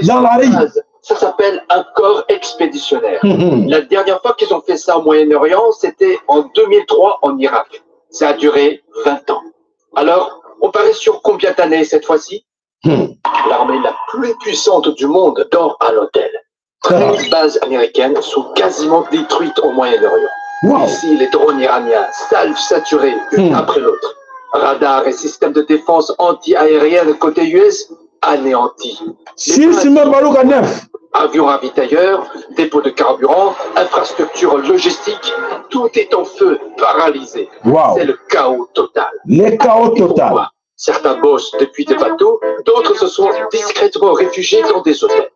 Dans la rue. Ça s'appelle un corps expéditionnaire. La dernière fois qu'ils ont fait ça au Moyen-Orient, c'était en 2003 en Irak. Ça a duré 20 ans. Alors, on parie sur combien d'années cette fois-ci? L'armée la plus puissante du monde dort à l'hôtel. 13 bases américaines sont quasiment détruites au Moyen-Orient. Ici, les drones iraniens, salves saturées une après l'autre. Radars et systèmes de défense anti-aérienne côté US. anéantis. 6 mai baluka 9. Avions ravitailleurs, dépôts de carburant, infrastructures logistiques, tout est en feu, paralysé. Wow. C'est le chaos total. Le chaos total. Certains bossent depuis des bateaux, d'autres se sont discrètement réfugiés dans des hôtels.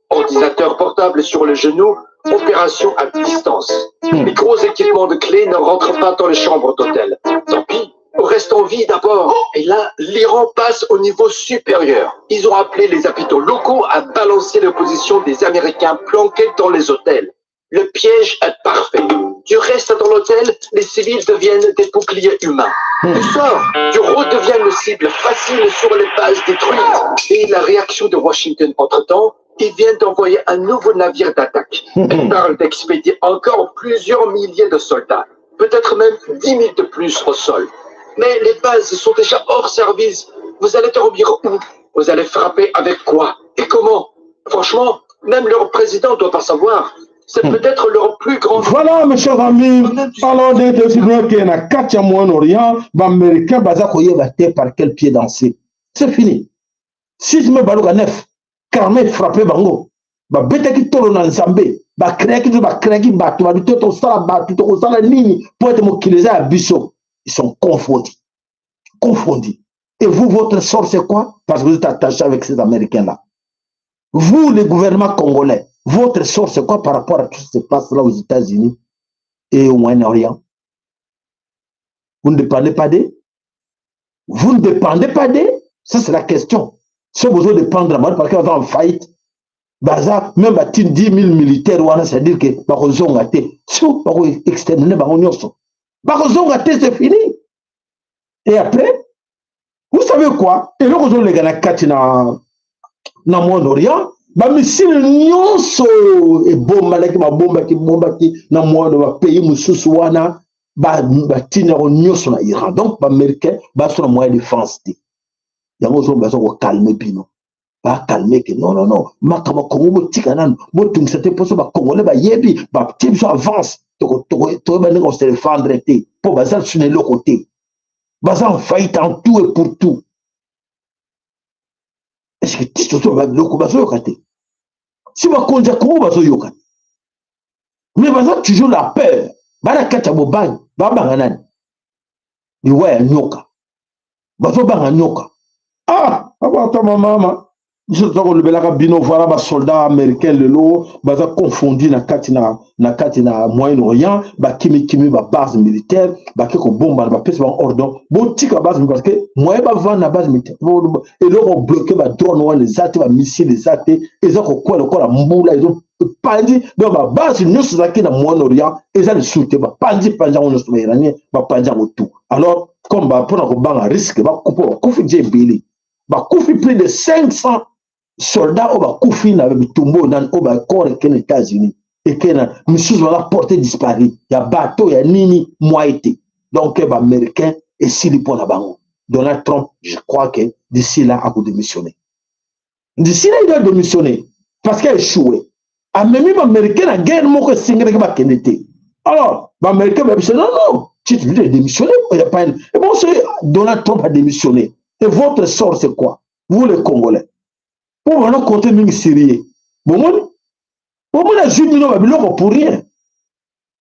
Ordinateur portable sur le genou, opération à distance. Les gros équipements de clés ne rentrent pas dans les chambres d'hôtel. Tant pis, on reste en vie d'abord. Et là, l'Iran passe au niveau supérieur. Ils ont appelé les hôpitaux locaux à balancer les positions des Américains planqués dans les hôtels. Le piège est parfait. Tu restes dans l'hôtel, les civils deviennent des boucliers humains. Tu sors, tu redeviens une cible facile sur les bases détruites. Et la réaction de Washington entre-temps, ils viennent d'envoyer un nouveau navire d'attaque. Ils parlent d'expédier encore plusieurs milliers de soldats, peut-être même 10 000 de plus au sol. Mais les bases sont déjà hors service. Vous allez dormir où? Vous allez frapper avec quoi? Et comment? Franchement, même leur président ne doit pas savoir. C'est peut-être leur plus grand... Voilà, mes chers amis, alors que na kati ya Moyen-Orient, ba-Américain baza koyeba te par quel pied danser. C'est fini. 6 mai baluka 9, karma frappé bango. Babetaki tolo na Nzambe, bacréaki to bacréaki bato, bato to tosala bato, tokosala nini po ete mokili eza ya biso. Ils sont confondus. Confondus. Et vous, votre sort, c'est quoi? Parce que vous êtes attaché avec ces Américains-là. Vous, le gouvernement congolais, votre sort, c'est quoi par rapport à tout ce qui se passe là aux États-Unis et au Moyen-Orient? Vous ne dépendez pas d'eux? Vous ne dépendez pas d'eux? Ça, c'est la question. Si vous besoin de dépendre, parce qu'ils sont en faillite, baza, même à 10 000 militaires, c'est-à-dire que bakozonga te. Si vous exterminer, bakozonga te, c'est fini. Et après, vous savez quoi? Et là, vous avez les gars na Moyen-Orient, ba missile nyonso ebombalaki, babombaki, bombaki na moyen ba pays mosusu wana, batina yango nyonso na Iran. Donc ba Américain baso na moyen de défense te. Yango ozo bazo kokalme bino, bakalme ke non, non, non, makambo Kongo botika nanu, botungisa te, mposo ba Congolais bayebi batie biso avance, toyeba ndenge kose défendre te, mpo baza lisusu na eloko te, baza en faillite en tout et pour tout. Est-ce que ti tozo biloko bazoyoka te? Si bakonzi ya Kongo bazoyoka te, mais baza toujours la peur, bana kati ya bobangi, babanga nani? Liwa ya nyoka, bazobanga nyoka. Ah, abata mama, biso toza kolobelaka bino. Voilà, basoldat américain lelo baza confondi na kati na kati na Moyen-Orient, bakimikimi babase militaire, bake kobombana, bapesi bango ordre botika base, parce que moyen bavanda na base militaire, eloko bloquer badrone wana eza te, bamissile eza te, eza kokwea lokola mbula, ezopanzi. Donc babase nyonso ezalaki na Moyen-Orient eza lisusu te, bapanzi panzi yango nyonso, bairanien bapanzi yango tout. Alors comme mpona kobanga risque, bakufa, bakufi déjà ebele, bakufi plus de 500 soldats oyo bakufi na bitumba oyo nani oyo bacorps ekende États-Unis, ekende na misusu baza porté disparu ya bateau ya nini mwa te. Donc baaméricain esili mpo na bango. Donald Trump, je crois que d'ici là akodémissionner. D'ici là, il doit démissionner parce qu'il a échoué. Amemi baaméricain na guerre moko esengelaki bakende te. Alors baaméricain babisa non, non, tu dois démissionner, il y a pas une... Et bon, c'est Donald Trump a démissionné, et votre sort, c'est quoi, vous les Congolais? Po bana compter mingi sérieux, bomoni, bomoni azwi bino babiloko pour rien,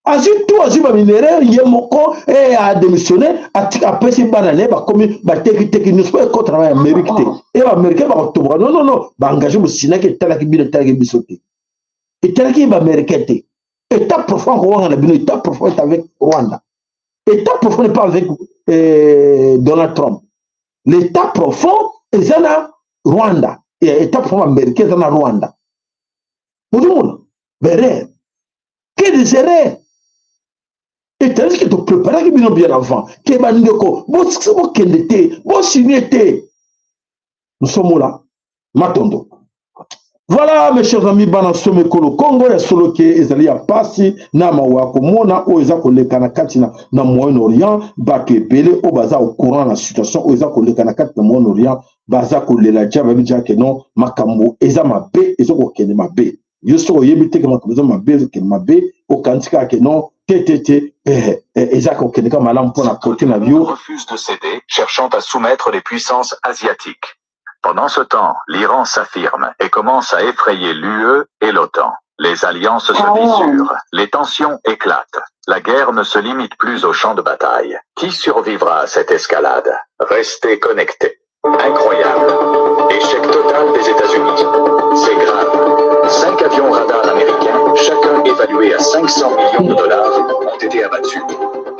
azwi tout, azwi baminerai ye moko e adémissionné, apesi bana na ye, bakomi batekiteki nyonso po ekota na Amérique te. E baaméricain bakotomboka. Non, non, non, baengage bosinaki etalaki bino, etalaki biso te, etalaki baaméricain te. État profond kowanga na bino, état profond est avec Rwanda, état profond n'est pas avec Donald Trump. L'état profond eza na Rwanda, état profond américain eza na Rwanda. Ozomona berere que des erreurs, et tandis que topréparaki bino bien avant ke bandeko bokende te, bosigne te. Nous sommes là, matondo. Voilà, mes chers amis, bana some ekolo Congo, ya solo ke ezali ya pasi na mawa komona oyo eza koleka na kati na Moyen-Orient. Bato ebele oyo baza au courant na situation oyo eza koleka na kati na Moyen-Orient baza kolela dia, babi dia ke non, makambo eza mabe, eza kokende mabe. Yo soki oyebi te ke makambo eza mabe, ezokende mabe, okanisi kaka ke non, te, te, te, eza kokende kaka malamu mpona kote na bio. Refuse de céder, cherchant à soumettre les puissances asiatiques. Pendant ce temps, l'Iran s'affirme et commence à effrayer l'UE et l'OTAN. Les alliances se fissurent, les tensions éclatent. La guerre ne se limite plus au champ de bataille. Qui survivra à cette escalade? Restez connectés. Incroyable. Échec total des États-Unis. C'est grave. 5 avions radars américains, chacun évalué à 500 millions de dollars, ont été abattus.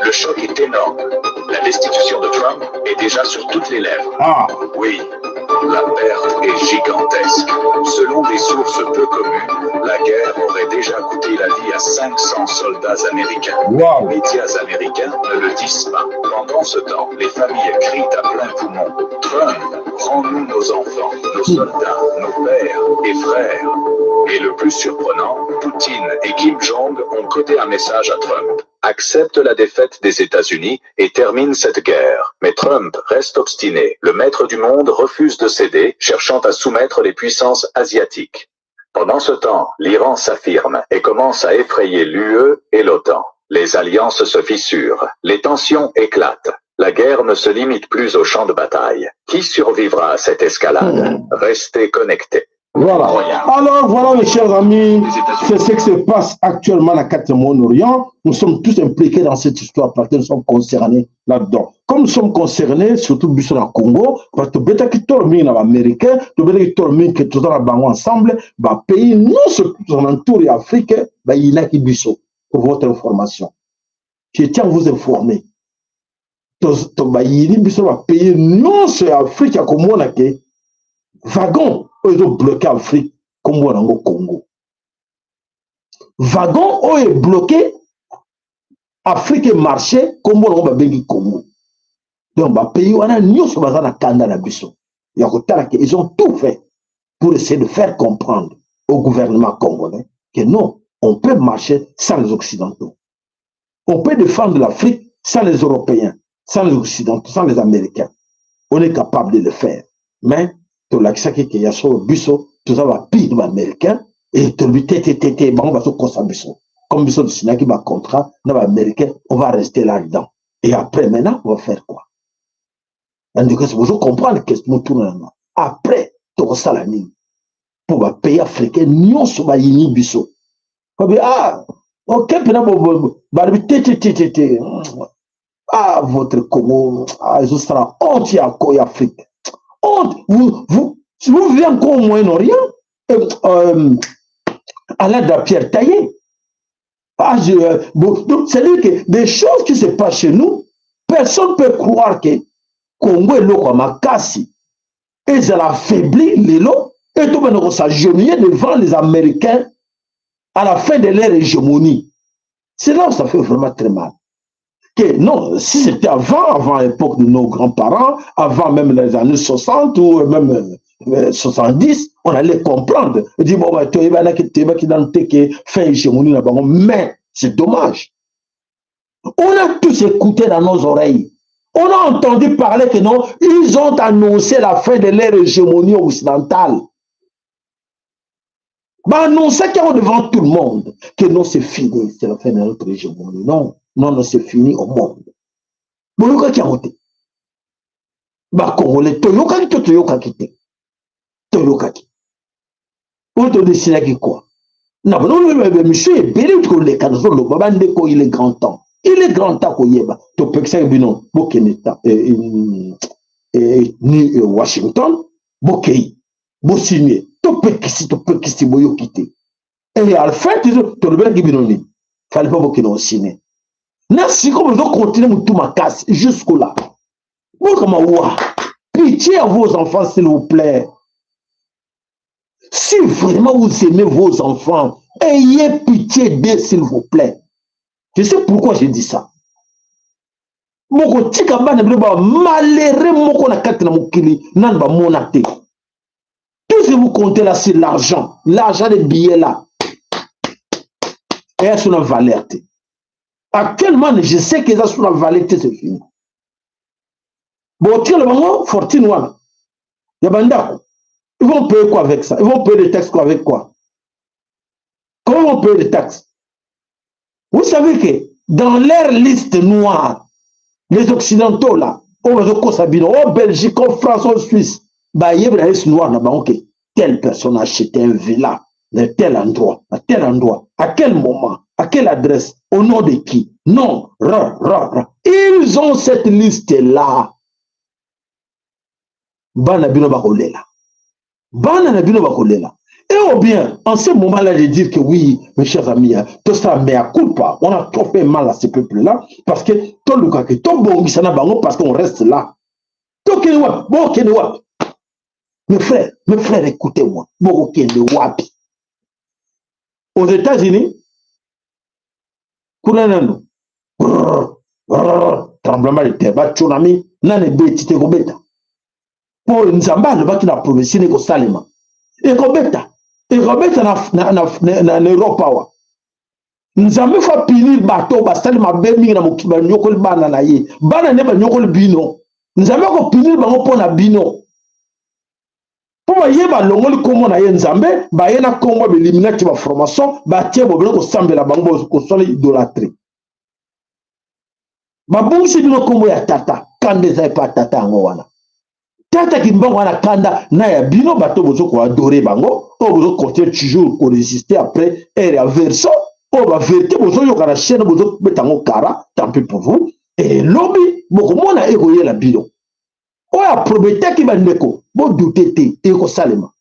Le choc est énorme. La destitution de Trump est déjà sur toutes les lèvres. Ah. Oui, la perte est gigantesque. Selon des sources peu communes, la guerre aurait déjà coûté la vie à 500 soldats américains. Wow. Les médias américains ne le disent pas. Pendant ce temps, les familles crient à plein poumon. Trump, rends-nous nos enfants, nos soldats, nos pères et frères. Et le plus surprenant, Poutine et Kim Jong ont codé un message à Trump. Accepte la défaite des États-Unis et termine cette guerre. Mais Trump reste obstiné. Le maître du monde refuse de céder, cherchant à soumettre les puissances asiatiques. Pendant ce temps, l'Iran s'affirme et commence à effrayer l'UE et l'OTAN. Les alliances se fissurent, les tensions éclatent. La guerre ne se limite plus au champ de bataille. Qui survivra à cette escalade? Restez connectés. Voilà. Alors voilà, mes chers amis, c'est ce qui se passe actuellement à la Moyen-Orient. Nous sommes tous impliqués dans cette histoire parce que nous sommes concernés là-dedans. Comme nous sommes concernés, surtout biso na Congo, parce que tobetaki tolo mingi na Américain, tobetaki tolo mingi que toza na bango ensemble, ba pays nyonso alentour ya Afrique, bayinaki biso. Pour votre information. Je tiens à vous informer. Bayini biso ba pays nyonso ya Afrique ya komona ke wagon oyo ezobloquer Afrique, kombo nango Congo. Wagon oyo ebloquer Afrique marché, kombo nango babengi Congo. Donc bapays wana nyonso baza na kanda na biso ya kotala ke ils ont tout fait pour essayer de faire comprendre au gouvernement congolais que non, on peut marcher sans les Occidentaux. On peut défendre l'Afrique sans les Européens, sans les Occidentaux, sans les Américains. On est capable de le faire. Mais tolakisaki ke ya solo biso toza bapire baaméricain et tolobi te te te te, bango bazokosa biso. Comme biso tosignaki bacontrat na baaméricain, on va rester là-dedans. Et après, maintenant, on va faire quoi? Bandeko, bozo comprendre question motuna nanga? Après, tokosala nini? Mpo bapays africain nyonso bayini biso, babi ah ok, mpena balobi te te te te te, ah, votre Congo, ah, ezosala honte ya ya Afrique, honte. Vous, vous vivez encore au Moyen-Orient, à l'âge de la pierre taillée. Ah, bon, donc, c'est-à-dire que des choses qui se passent chez nous, personne ne peut croire que Congo eloko ya makasi ezala affaibli lelo et tobanda kos'agenouiller devant les Américains à la fin de leur hégémonie. C'est là où ça fait vraiment très mal. Que non, si c'était avant, avant l'époque de nos grands-parents, avant même les années 60 ou même 70, on allait comprendre. On dit, bon, bah, toyebaki dans le fin hégémonie na bango, mais c'est dommage. On a tous écouté dans nos oreilles. On a entendu parler que non, ils ont annoncé la fin de leur hégémonie occidentale. Bah, annoncé devant tout le monde que non, c'est fini, c'est la fin de notre hégémonie. Non, non, non, c'est fini au monde. Boyokaki yango te? Bacongolais, toyokaki to toyokaki te? Toyokaki. Oyo todesinaki quoi? Na émission ebele koleka, nazoloba, bandeko, il est grand temps, il est grand temps koyeba. Topekisaki bino bokende ni Washington, bokei bosigner. Topekisi, topekisi, boyoki te. Et à la fin tolobelaki bino nini? Fallait pas bokende osigner. Na sikoyo bozocontinuer motu makasi jusque là. Bokama wa pitié à vos enfants, s'il vous plaît. Si vraiment vous aimez vos enfants, ayez pitié d'eux, s'il vous plaît. Je sais pourquoi j'ai dit ça. Mokotika bana bino ba malheureux moko na kati na mokili nani bamona te. Tout ce que vous comptez là, c'est l'argent, l'argent des billets là eya so na valeur te. Actuellement, je sais que eza so na valeur te, c'est fini. Botikala bango fortune wana ya bandako. Ils vont payer quoi avec ça? Ils vont payer des taxes quoi? Avec quoi? Comment ils vont payer des taxes? Vous savez que dans leur liste noire, les Occidentaux là, oyo bazokosa bino, o Belgique, o France, o Suisse. Bayebi na liste noire na bango ke telle personne a acheté un villa de tel endroit, à tel endroit, à quel moment, à quelle adresse, au nom de qui. Non, ra, ra, ra. Ils ont cette liste-là. Bana bino bakolela. Bana na bino bakolela. Et ou bien, en ce moment-là, de dire que oui, mes chers amis, tout ça, mea culpa, on a trop fait mal à ce peuple-là, parce que toluka ke tobongisa na bango, parce qu'on reste là. Tokende wapi? Bokende wapi? Mes frères, mes frères, écoutez-moi. Bokende wapi? Aux États-Unis, kuna nano, tremblement de terre, ba tsunami, nani ebeti te kobeta. Mpo Nzambe alobaki na prophétie ekosalema. Ekobeta. Ekobeta na, na, na, na, na Europe awa. Nzambe faut apunir bato basali mabe mingi na mokili, banyokoli bana na ye. Bana nde banyokoli bino. Nzambe akopunir bango mpo na bino. Mpo baye balongoli nkombo na ye Nzambe, baye na nkombo ya b'Illuminati, ba franc-maçon, batie bobele kosambela bango, kosala idolâtrie. Babongisi bino nkombo ya tata, kanda eza epa tata yango wana. Tata Kimbangu wana kanda na ya bino bato bozo koadorer bango, oyo bozo continuer toujours korésister après ère ya verso, oyo bavérité bozoyoka na chaîne, bozobeta yango kara, tant pis pour vous. Elobi bokomona ekoyela bino. Oyo aprometaki bandeko, bodouter te, ekosalema.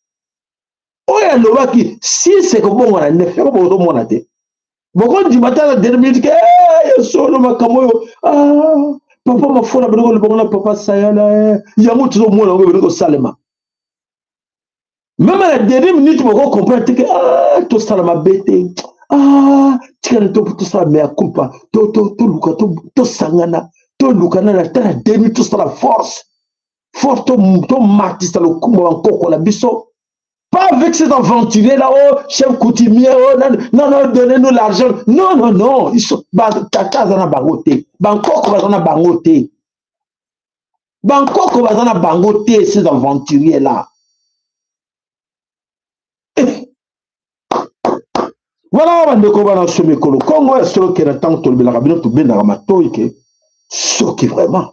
Oyo alobaki 6 ekobonga na 9, yango bozomona te. Bokondima ta na dernière minute ke ya solo makambo oyo ah, papa Mafola bino kolobango na papa Sayala, yango tozomona yango ebele kosalema. Même à la dernière minute boko comprendre te ke ah, tosala mabe te, ah, tikana tosala mea culpa, toluka tosangana, toluka nana ata na dernière, tosala force force, tomatisa lokumu bankoko na biso. Pas avec ces aventuriers-là, oh, chef coutumier, oh, non, non, non, donnez-nous l'argent. Non, non, non. Ils sont, tata aza na bango te. Bankoko baza na bango te. Bankoko baza na bango te, ces aventuriers-là. Eh. Voilà, bandeko bana so mikolo Kongo ya solo ke na ntango tolobelaka bino, tobendaka matoi ke soki vraiment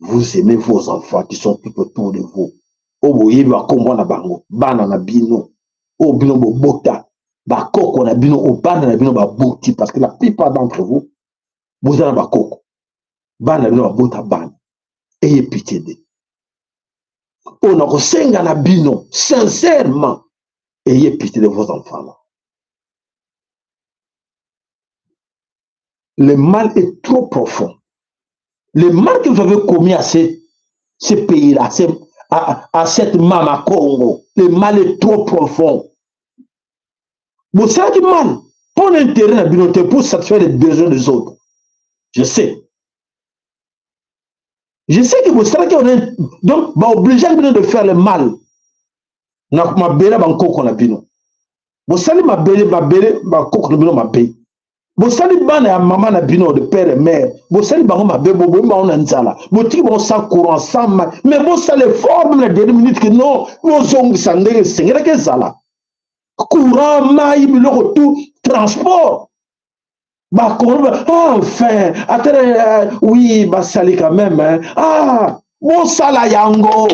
vous aimez vos enfants qui sont tout autour de vous, oyo boyebi bakombo na bango, bana na bino oyo bino bobota, bakoko na bino oyo bana na bino baboti, parce que la plupart d'entre vous boza na bakoko, bana na bino babota bana, ayez pitié de oyo na kosenga na bino sincèrement, ayez pitié de vos enfants là. Le mal est trop profond. Le mal que vous avez commis à ce pays-là, à cette mama Congo, le mal est trop profond. Bosalaki mal pour l'intérêt na bino te, pour satisfaire les besoins des autres. Je sais. Je sais que bosalaki, donc baobligeaki bino de faire le mal na mabele bankoko na bino. Bosali mabele mabele bankoko na bino mabe. Bosali bana ya mama na bino de père et mère, bosali bango mabe, bobomi bango na nzala, botiki bango sans courant, sans mai. Mais bosala effort même na dernière minute ke non, bozongisa ndenge esengelaki ezala, courant, mai, biloko tout, transport. Bakongo, ah, enfin ata oui, basali quand même, hein. Ah, bosala yango.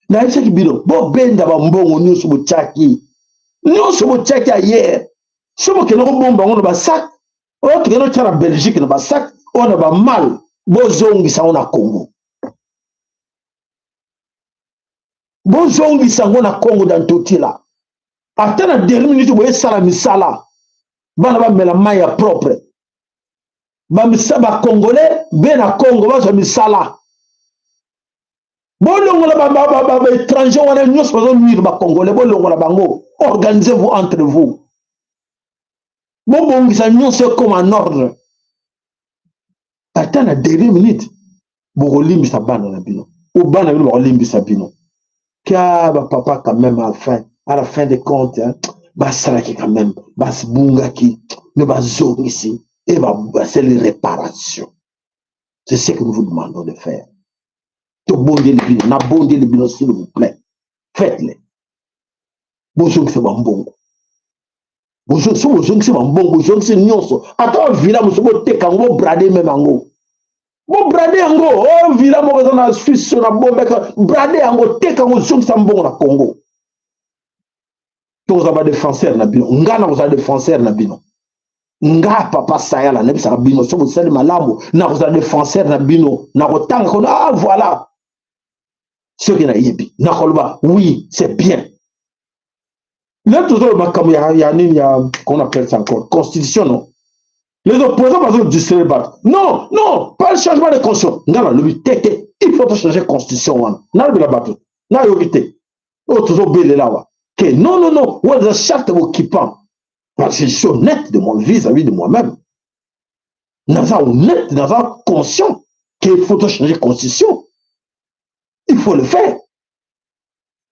Nayebisaki bino, bobenda bambongo nyonso botiaki, nyonso botiaki ayer. So bokende kobomba yango na basac oyo tokende otya na Belgique, na basac oyo na bamal, bozongisa yango na Congo, bozongisa yango na Congo. Dans totila ata na dernière minute, boyesala misala, bana bamela mai ya propre, bacongolais be na Congo bazwa misala. Bolongola baétranger wana nyonso bazonuire bacongolais, bolongola bango. Organisez-vous entre vous, bobongisa nyonso ekoma en ordre. Ata na dernière minute bokolimbisa bana na bino, o bana bino bakolimbisa bino kia bapapa quand même. À la fin des comptes, hein, basalaki quand même, babungaki me bazongisi e basali réparation. C'est ce que nous vous demandons de faire. Tobondeli bino, nabondeli bino, s'il vous plaît, faites-le. Bozongisa bambongo. So bozongisi bambongo, bozongisi nyonso, ata bavilla mosusu boteka yango, bobrader même yango. Bobrade yango, o oh, villa moko eza na Suisse na bombeka, brade yango, teka yango, zongisa mbongo na Congo. Tokozala badefenseur na bino. Nga nakozala defenseur na bino. Nga papa Sayala nayebisaka bino, soki bosali malamu nakozala defenseur na bino, nakotanga kono, ah voilà, soki nayebi nakoloba oui, c'est bien. Lelo tozoloba makambo ya nini, ya qu'on appelle ça encore constitution, non? Les opposants bazo distraire bato. Non, non, pas le changement de constitution. Nga nalobi te te, il faut changer constitution wana. Nalobela bato nayoki te oyo tozobelela awa ke non, non, non, wana eza charte occupant, parce que je suis honnête de mon vis-à-vis de moi-même. Naza honnête, naza conscient qu'il faut changer constitution, il faut le faire.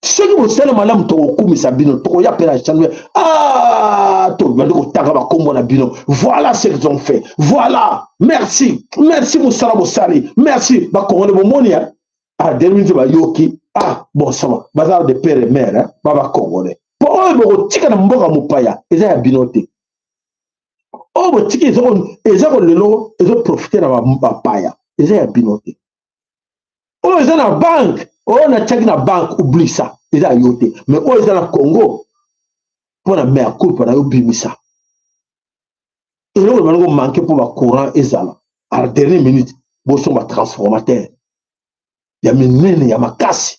Soki bosala malamu, tokokumisa bino, tokoya mpe na change. Ah, tobandi kotanga bakombo na bino. Voilà ce qu'ils ont fait, voilà, merci, merci, mosala bosali, merci. Bakongole bomoni ah, 2000 bayoki, ah bon, ça va, baza de père et mère, ba bakongole. Mpo oyo bokotika na mboka mopaya eza ya bino te. Oyo botiki eza kolelo ezoprofite na bapaya, eza ya bino te. Oyo eza na banque, oyo natiaki na banque, oublie ça, eza yo te. Mais oyo eza na Congo, mpo na mea culpa na yo, bimisa eloko ebandi komanke mpo bacourant ezala. À la dernière minute, bosomba transformateur ya minene ya makasi,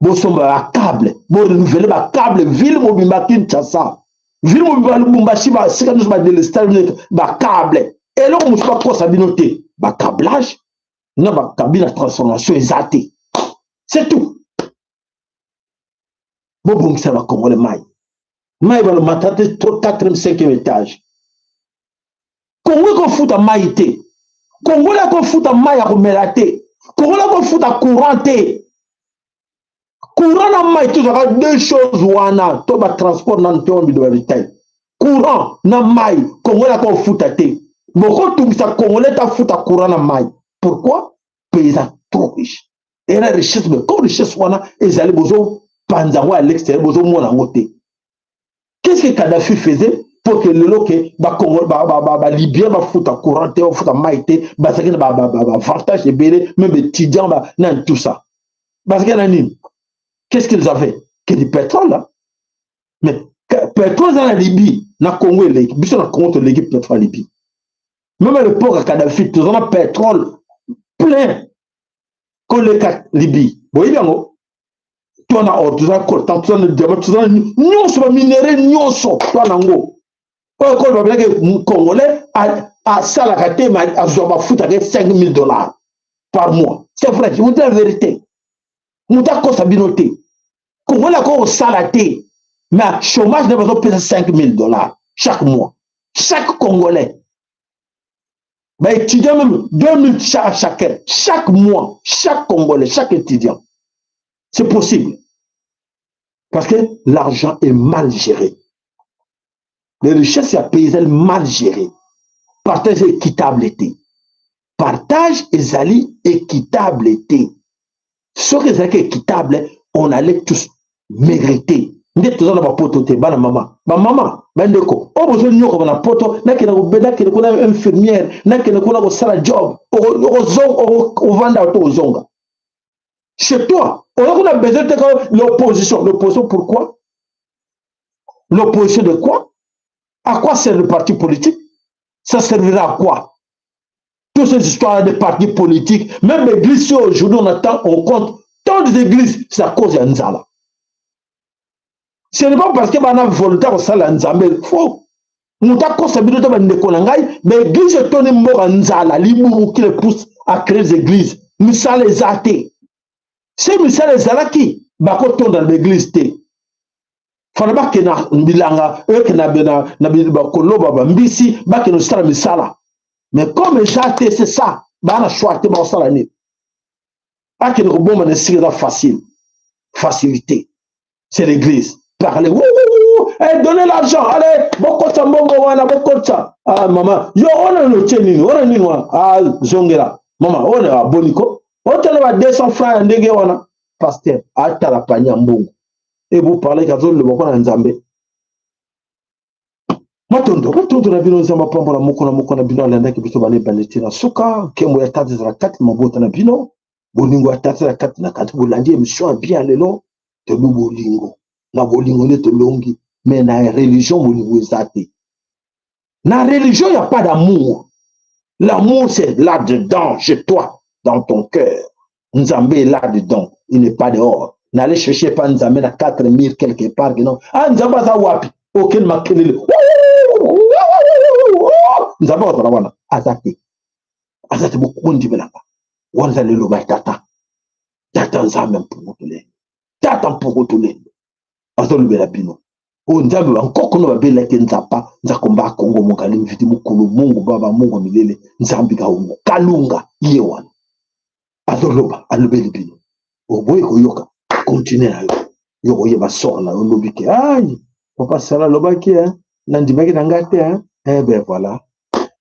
bosomba bacable, borenouveler bacable ville mobimba Kinshasa, ville mobimba Lubumbashi, basika nyonso, badélestage bacable. Eloko mosusu bakosa bino te, bacablage na bacabine ya transformation eza te, c'est tout. Bobongisa bakongole mai mai balomata te, 4e, 5e étage. Kongo ekofuta mai te, Kongola akofuta mai ya komela te, Kongola akofuta courant te. Courant na mai, tozwaka deux choses wana to batransport nanu te, wana bido ba détail. Courant na mai, Kongola akofuta te. Bokotungisa Congolais tafuta courant na mai, pourquoi? Pays eza trop riche, eza richesse, mais comme richesse wana ezali, bozopanza yango à l'extérieur, bozomona yango te. Qu'est-ce que Kadhafi faisait pour que lelo ke balibien bafuta courant te, bafuta mai te? Bazalaki na baavantage ebele, même étudiant nani, tout ça. Bazalaki na nini? Qu'est-ce qu'ils avaient que du pétrole là? Mais pétrole eza na Libye, na Congo eleki biso. Na Congo toleki pétrole ya Libye. Même à l'époque ya Kadhafi, toza na pétrole plein koleka Libye, boyebi yango. To na or, toza coltan, toza na diamant, toza na nyonso, baminerais nyonso to nango. Oyo kolo babelaki Congolais asalaka te, azwa bafutaka 5000 $ par mois. C'est vrai, je vous dis la vérité, moto akosa bino te. Congolais akoki kosala te, mais chômage nde bazopesa 5000 $ chaque mois, chaque Congolais. Baétudiant même 2000 chaque, chacun, chaque mois, chaque Congolais, chaque étudiant. C'est possible parce que l'argent est mal géré. Les richesses ya pays ezali mal géré. Partage équitable te, partage ezali équitable te. Soki ezalaki équitable, on allait tous mériter. Nde toza na bapoto te, bana mama, bamama, bandeko oyo bozonyokama na poto. Nakende, nakende kuna infirmière, nakende kuna kosala job, ovanda to ozonga chez toi, oza kuna besoin te. L'opposition, l'opposition, pourquoi l'opposition? De quoi? À quoi sert le parti politique? Ça servira à quoi, toutes ces histoires de partis politiques? Même l'église, si aujourd'hui on attend, on compte tant des églises, c'est à cause ya nzala. Ce n'est pas parce que bana volonté kosala Nzambe. Faux, moto akosa bino te, bandeko na ngai. Baeglise etoni mboka, nzala, liburu qui le pousse à créer des églises. Misala eza te. Se misala ezalaki, bakotonda na baeglise te. Fana bakende na bilanga, ekende na koloba bambisi, bakende kosala misala. Mais comme eza te, c'est ça, baa na choix te, bakosala nini? Akende kobomba na esika eza facile, facilité, c'est l'église. Parler, wou, wou, wou, hey, donnez l'argent, allez, bokotisa mbongo wana, bokotisa. Ah mama, yo wana notie nini wana, nini wana? Ah, zongela mama wana, aboniko otala ba 200 francs ya ndenge wana. Pasteur atala panier ya mbongo et vous parlez kazoloba mpo na Nzambe. Matondo, matondo na bino. Nzambe apambola moko na moko na bino alandaki biso bana ebanda ti na suka. Nkembo ya Tata ezala kati na mabota na bino, bolingo ya Tata ezala kati na kati. Bolandi émission ya bien lelo, toyebi bolingo, na bolingo nde tolongi. Mais na religion bolingo eza te. Na religion y a pas d'amour. L'amour, c'est là-dedans, chez toi, dans ton cœur. Nzambe est là-dedans, il n'est pas dehors. N'allez chercher pas Nzambe na quatre murs quelque part que non. Ah, Nzambe aza wapi? Okende makelele, Nzambe azala wana aza te, aza te. Bokondimelaka wana eza liloba ya Tata, Tata Nzambe mpungu tulendo, Tata mpungu tulendo azolobela bino. Oyo Nzambe bankoko no babelaki nzapa nzakomba Kongo mokali mviti mokulu mungu baba mungu milele Nzambe kaungu kalunga, ye wana azoloba, alobeli bino. Oboyi koyoka, continue na yo, yo koyeba sort na yo. Olobi ke ai papa Sala alobaki, nandimaki na ngai te. Eh ben voilà,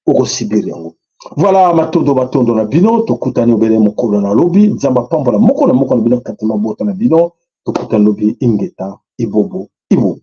okosibir yango. Voilà, matondo, matondo na bino. Tokutani obele mokolo na lobi. Nzambe apambola moko na moko na bino kati mabota na bino. Tokutani lobi. Ingeta, ibobo, ibobo.